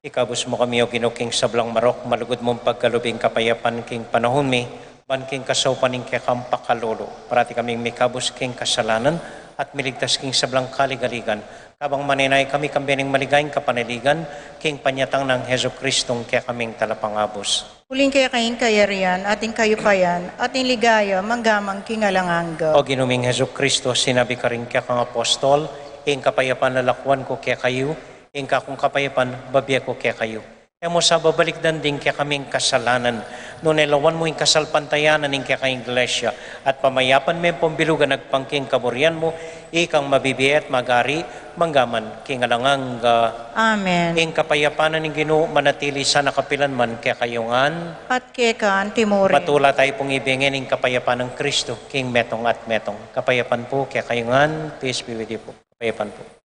Ikabus mu kami, O Ginu, king sablang marok, malugud mung pagkalub ing kapayapan king panaun mi, ban king kasaupan ning kekang pakalulu, parati kaming mikabus king kasalanan, at miligtas king sablang kaligaligan, kabang manenaya kami kambe ning maligayang kapanaligan, king panyatang nang Jesucristong kekaming Talapangabus. Uling keka ing kayarian, at ing kayupayan, at ing ligaya, mangga man king alang angga. O Ginu ming Jesucristo, sinabi karing kekang apostol, Ing kapayapan lalakuan ku kekayu, ing kakung kapayapan bibie ku kekayu. E mu sa babalikdan ding kekaming kasalanan, nune lawan mu ing kasalpantayanan ning kekang Iglesia, at pamayapan me pung bilugan agpang king kaburian mu, ikang mabibie at mag-ari, mangga man king alang angga. Amen. Ing kapayapan ning Ginu manatili sana kapilan man kekayu ngan. At keka antimurin. Matula tayu pung ibie ngeni ing kapayapan nang Kristo, king metung at metung. Kapayapan pu kekayu ngan, peace be with you po. Payapan po.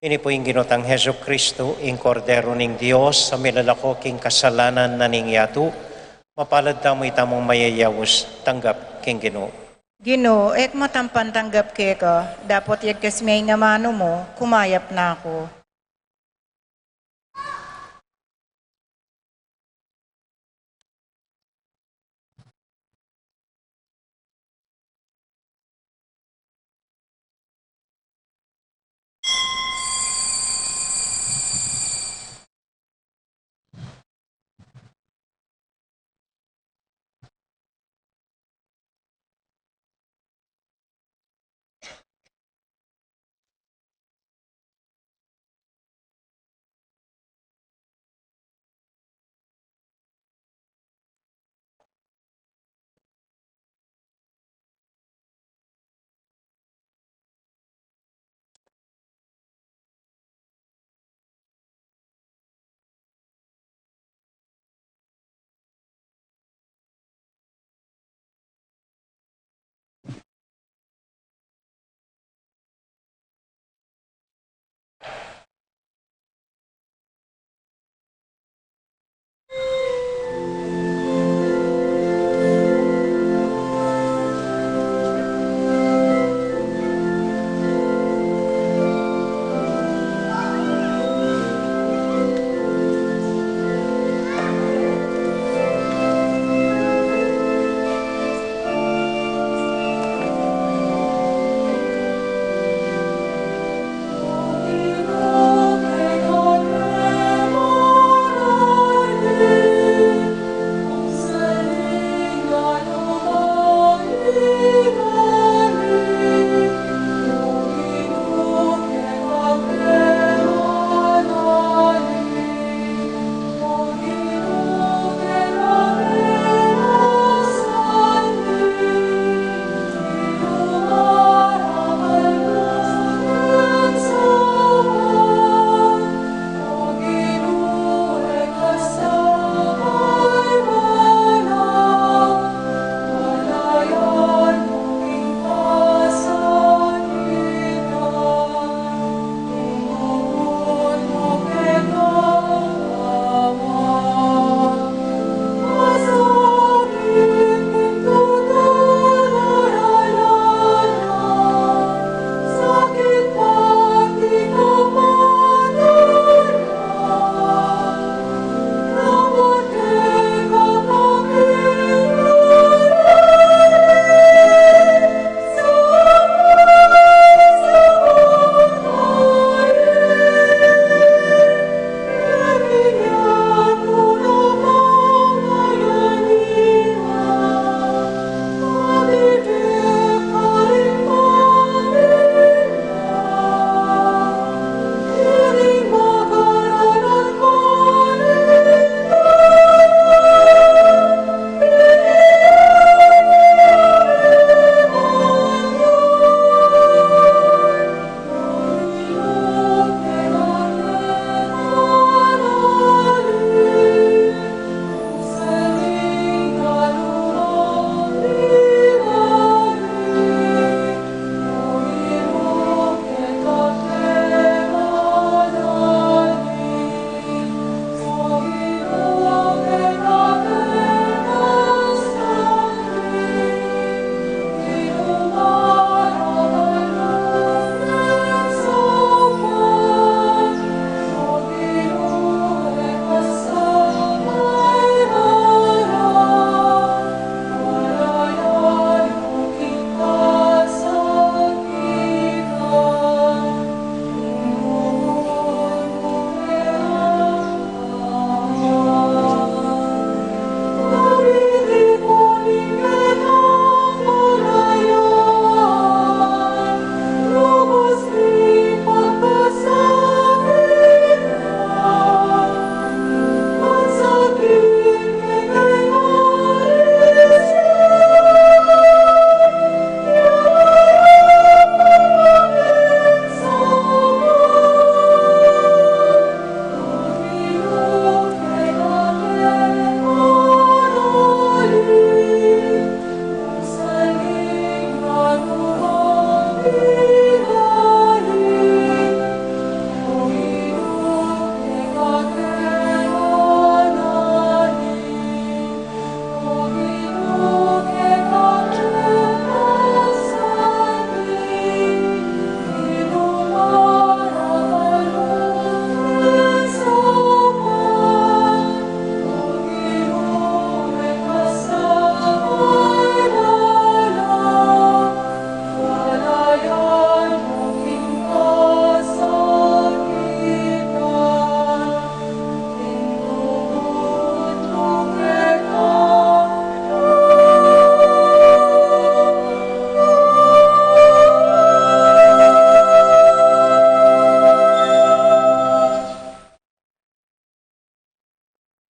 Ini pu ing Ginu tang Jesucristo, ing Kordero ning Dios, a milalako king kasalanan na ning yatu. Mapalad tamu itamung mayayaus tanggap king Ginu. Ginu, e ku matampan tanggap keka, dapot yagkas me ing amanu mu, kumayap na ku.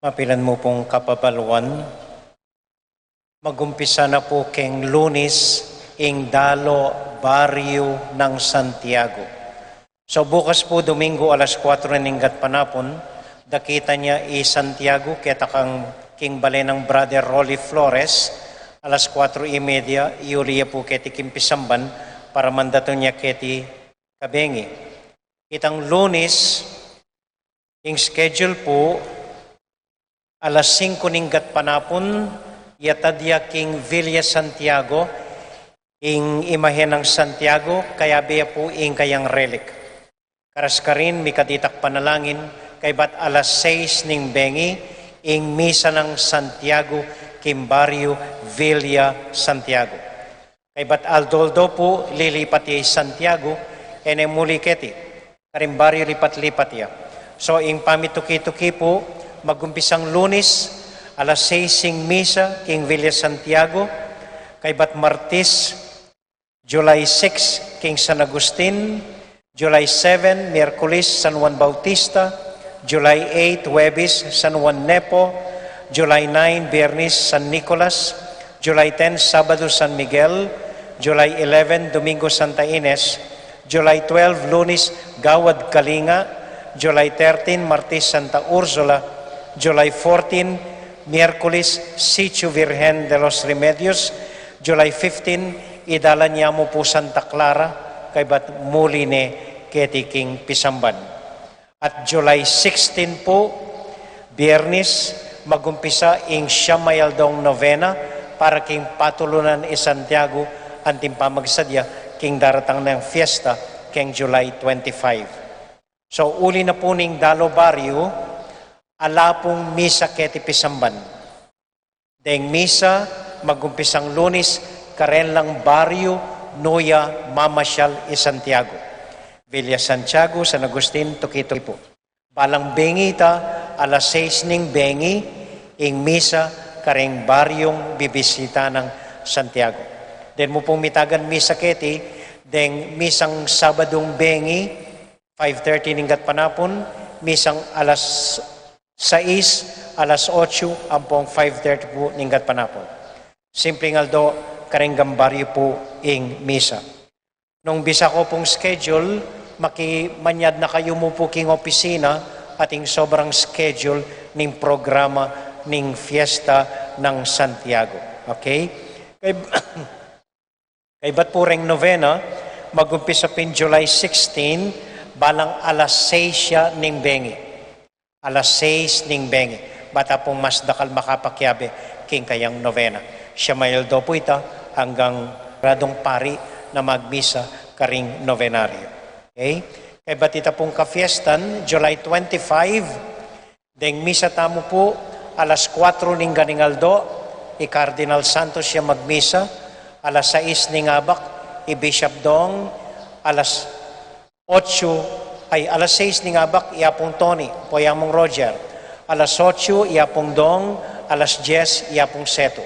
Mapilan mu pung kapabaluan, magumpisa na pu keng Lunis ing Dalo Baryo ng Santiago. So bukas pu Domingo alas kuatro ning gatpanapun, dakita nia i Santiago keta kang king bale nang Brother Rolly Flores, alas kuatro y media, iuli ya pu keti king pisamban para mandatun ya keti kabengi. Itang Lunis, ing schedule pu, alas singko ning gatpanapun, yatad ya king Villa Santiago, ing imahen nang Santiago, kayabe ya pu ing kayang relic. Karas karin, mikaditak panalangin, kaybat alas sais ning bengi, ing misa nang Santiago, king baryo Villa Santiago. Kaybat aldo-aldo pu, lilipat ya i Santiago, e ne muli keti. Karing baryo lipat-lipat ya. So, ing pamituki-tuki pu, magumpisang Lunis, alas sais ing misa, king Villa Santiago, kaybat Martis, July six, king San Agustin, July seven, Miyerkules, San Juan Bautista, July eight, Huwebes, San Juan Nepo, July nine, Biyernes, San Nicolas, July ten, Sabado, San Miguel, July eleven, Domingo, Santa Ines, July twelve, Lunes, Gawad Kalinga, July thirteen, Martes, Santa Ursula, July fourteen, Miyerkules, Sitio Virgen de los Remedios, July fifteen, idalan ya mu pu Santa Clara, kaybat muli ne keti king pisamban. At July sixteen pu, Biyernes, magumpisa ing siyam a aldong novena para king patulunan i Santiago anting pamagsadya king daratang nang fiesta keng July twenty-five. So, uli na pu ning Dalo Baryo, ala pung misa keti pisamban. Deng misa, magumpisang Lunes, karen lang baryo, nu ya mamasyal i Santiago. Villa Santiago, San Agustin, tuki-tuki pu. Balang bengi ita, alas sais ning bengi, ing misa, kareng baryong bibisita nang Santiago. Deng mu pung mitagan misa keti, deng misang Sabadung bengi, five thirty ning gatpanapun, misang alas sais, alas otso, ampong five thirty pu ning gatpanapun. Simpleng aldo, kareng baryo pu ing misa. Nung bisa ko pung schedule, maki-, manyad na kayu mu pu king opisina at ing sobrang schedule ning programa ning fiesta nang Santiago. Okay? Kay, kaybat pu reng novena, magumpisa pin July sixteen, balang alas sais ya ning bengi. Alas sais ning bengi. Bata pung mas dakal makapakiabe king kayang novena. Siyam a aldo pu ita anggang radung pari na magmisa karing novenario. Okay? Kaybat ita pung kafiestan, July twenty-five, deng misa tamu pu, alas kuatro ning ganing aldo, i Cardinal Santos ya magmisa, alas sais ning abak, i Bishop Dong, alas otso, ay, alas sais ning abak, i Apung Tony, ampo i Among Roger. Alas otso, i Apung Dong, alas dyes, i Apung Setu.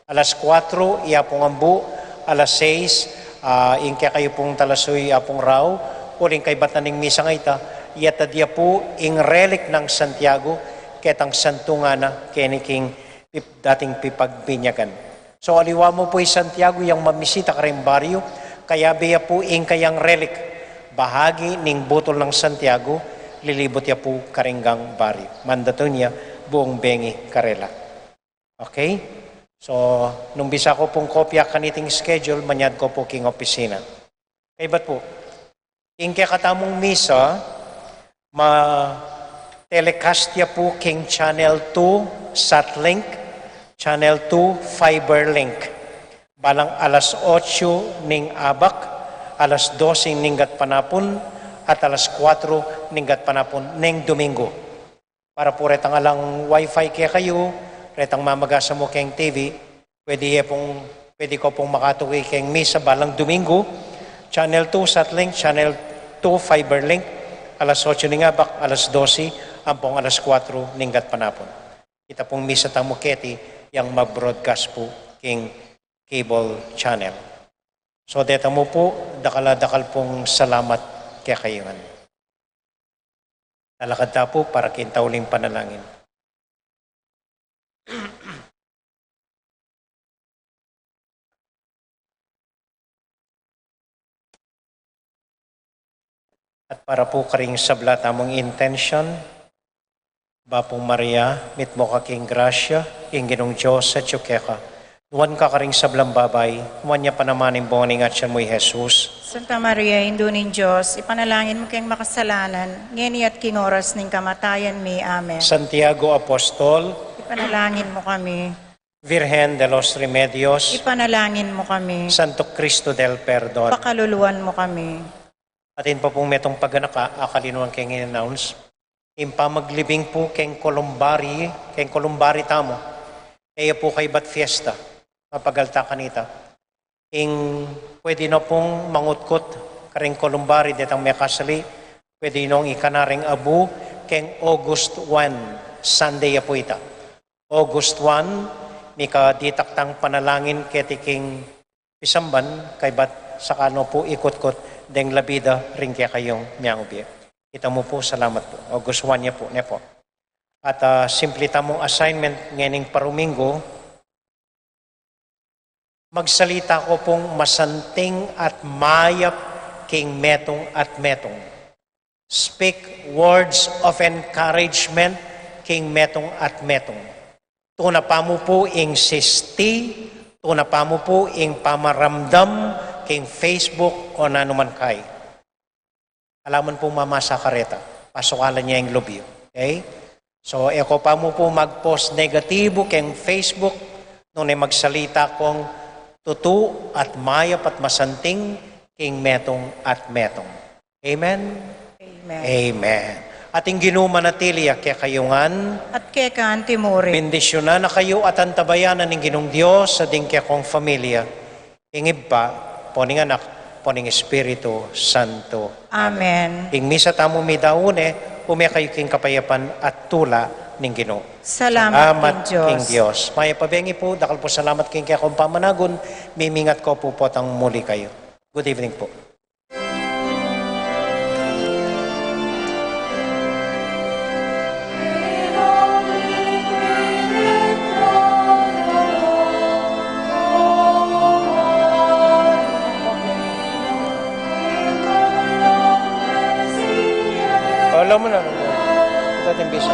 Alas kuatro, i Apung Ambu, alas sais, ah, ing kekayu pung talasuyu, i Apung Rau, uling kaybat na ning misa nga ita, yatad ya pu ing relic nang Santiago, ketang santu ngana, keni king pip-, dating pipagbinyagan. So, aliwa mu pu i Santiago yang mamisita kareng baryo, kayabe ya pu ing kayang relic, bahagi ning butul nang Santiago, lilibut ya pu karing baryo. Mandatun ya buung bengi karela. Okay? So, nung bisa ko pung kopya kaniting schedule, manyad ko pu king opisina. Kaybat pu, ing kekatamung misa, ma-telecast ya pu king Channel two Satlink, Channel two Fiberlink. Balang alas otso ning abak, alas dose ning gatpanapun, at alas kuatro ning gatpanapun neng Domingo. Para pu retang alang wifi kekayu, retang mamagasa mu keng T V, pwede ye pung, pwede ko pung makatuki keng misa balang Domingo, Channel two Satlink, Channel two Fiberlink, alas otso ning abak, alas dose, ampong alas kuatro ning gatpanapun. Ita pung misa tamu keti yang ma-broadcast pu king cable channel. So, deta mu pu, dakal a dakal pung salamat kekayu ngan. Lalakad ta pu para king tauling panalangin. At para pu karing sabla tamung intention, Bapu Maria, mitmu ka king grasya, ing Ginung Dios atyu keka. Nuan ka karing sablang babai, nuan ya pa naman ing bunga ning atyan mu, i Jesus. Santa Maria, Indu ning Dios, ipanalangin mu keng makasalanan, ngeni at king oras ning kamatayan mi. Amen. Santiago Apostol, ipanalangin mu kami. Virgen de los Remedios, ipanalangin mu kami. Santo Cristo del Perdon, pakaluluan mu kami. Atin pa pung metung paganaka, akalinuan keng i-announce. Ing pamaglibing pu keng columbary, keng columbary tamu. E ya pu kaybat fiesta, mapagal ta kanita. Ing pwede no pung mangutkut karing columbary detang mekasali, pwede nong ikana reng abu keng August one, Sunday ya pu ita. August one, mika ditak tang panalangin keti king pisamban, kaybat saka no pu ikutkut deng labida ring kekayung miangubie. Ita mu pu, salamat pu. August one ya pu, ne pu. At, ah, simple tamung assignment ngening paruminggu, magsalita ko pung masanting at mayap king metung at metung. Speak words of encouragement king metung at metung. Tuna pa mu pu ing sisti, tuna pa mu pu ing pamaramdam king Facebook o nanu man kai. Ala man pung mamasa kareta, pasukalan ya ing lub yu. Okay? So, e ko pa mu pu mag-post negatibu keng Facebook, nune magsalita kong tutu at mayap at masanting king metung at metung. Amen? Amen. Amen. At ing Ginu manatili ya kekayu ngan. At keka anti mu rin. Bendisyunan na kayu at antabayanan ning Ginung Dios, at ding kekong familia, ing Ibpa, ampo ning Anak, ampo ning Espiritu Santo. Amen. Amen. Ing misa tamu midaun ne, ume kayu king kapayapan at tula ning Ginu. Salamat king Dios. Mayap a bengi pu, dakal pung salamat king kekong pamanagun, mimingat ko pu potang muli kayu. Good evening pu. Alam mo na, ito ating bisa.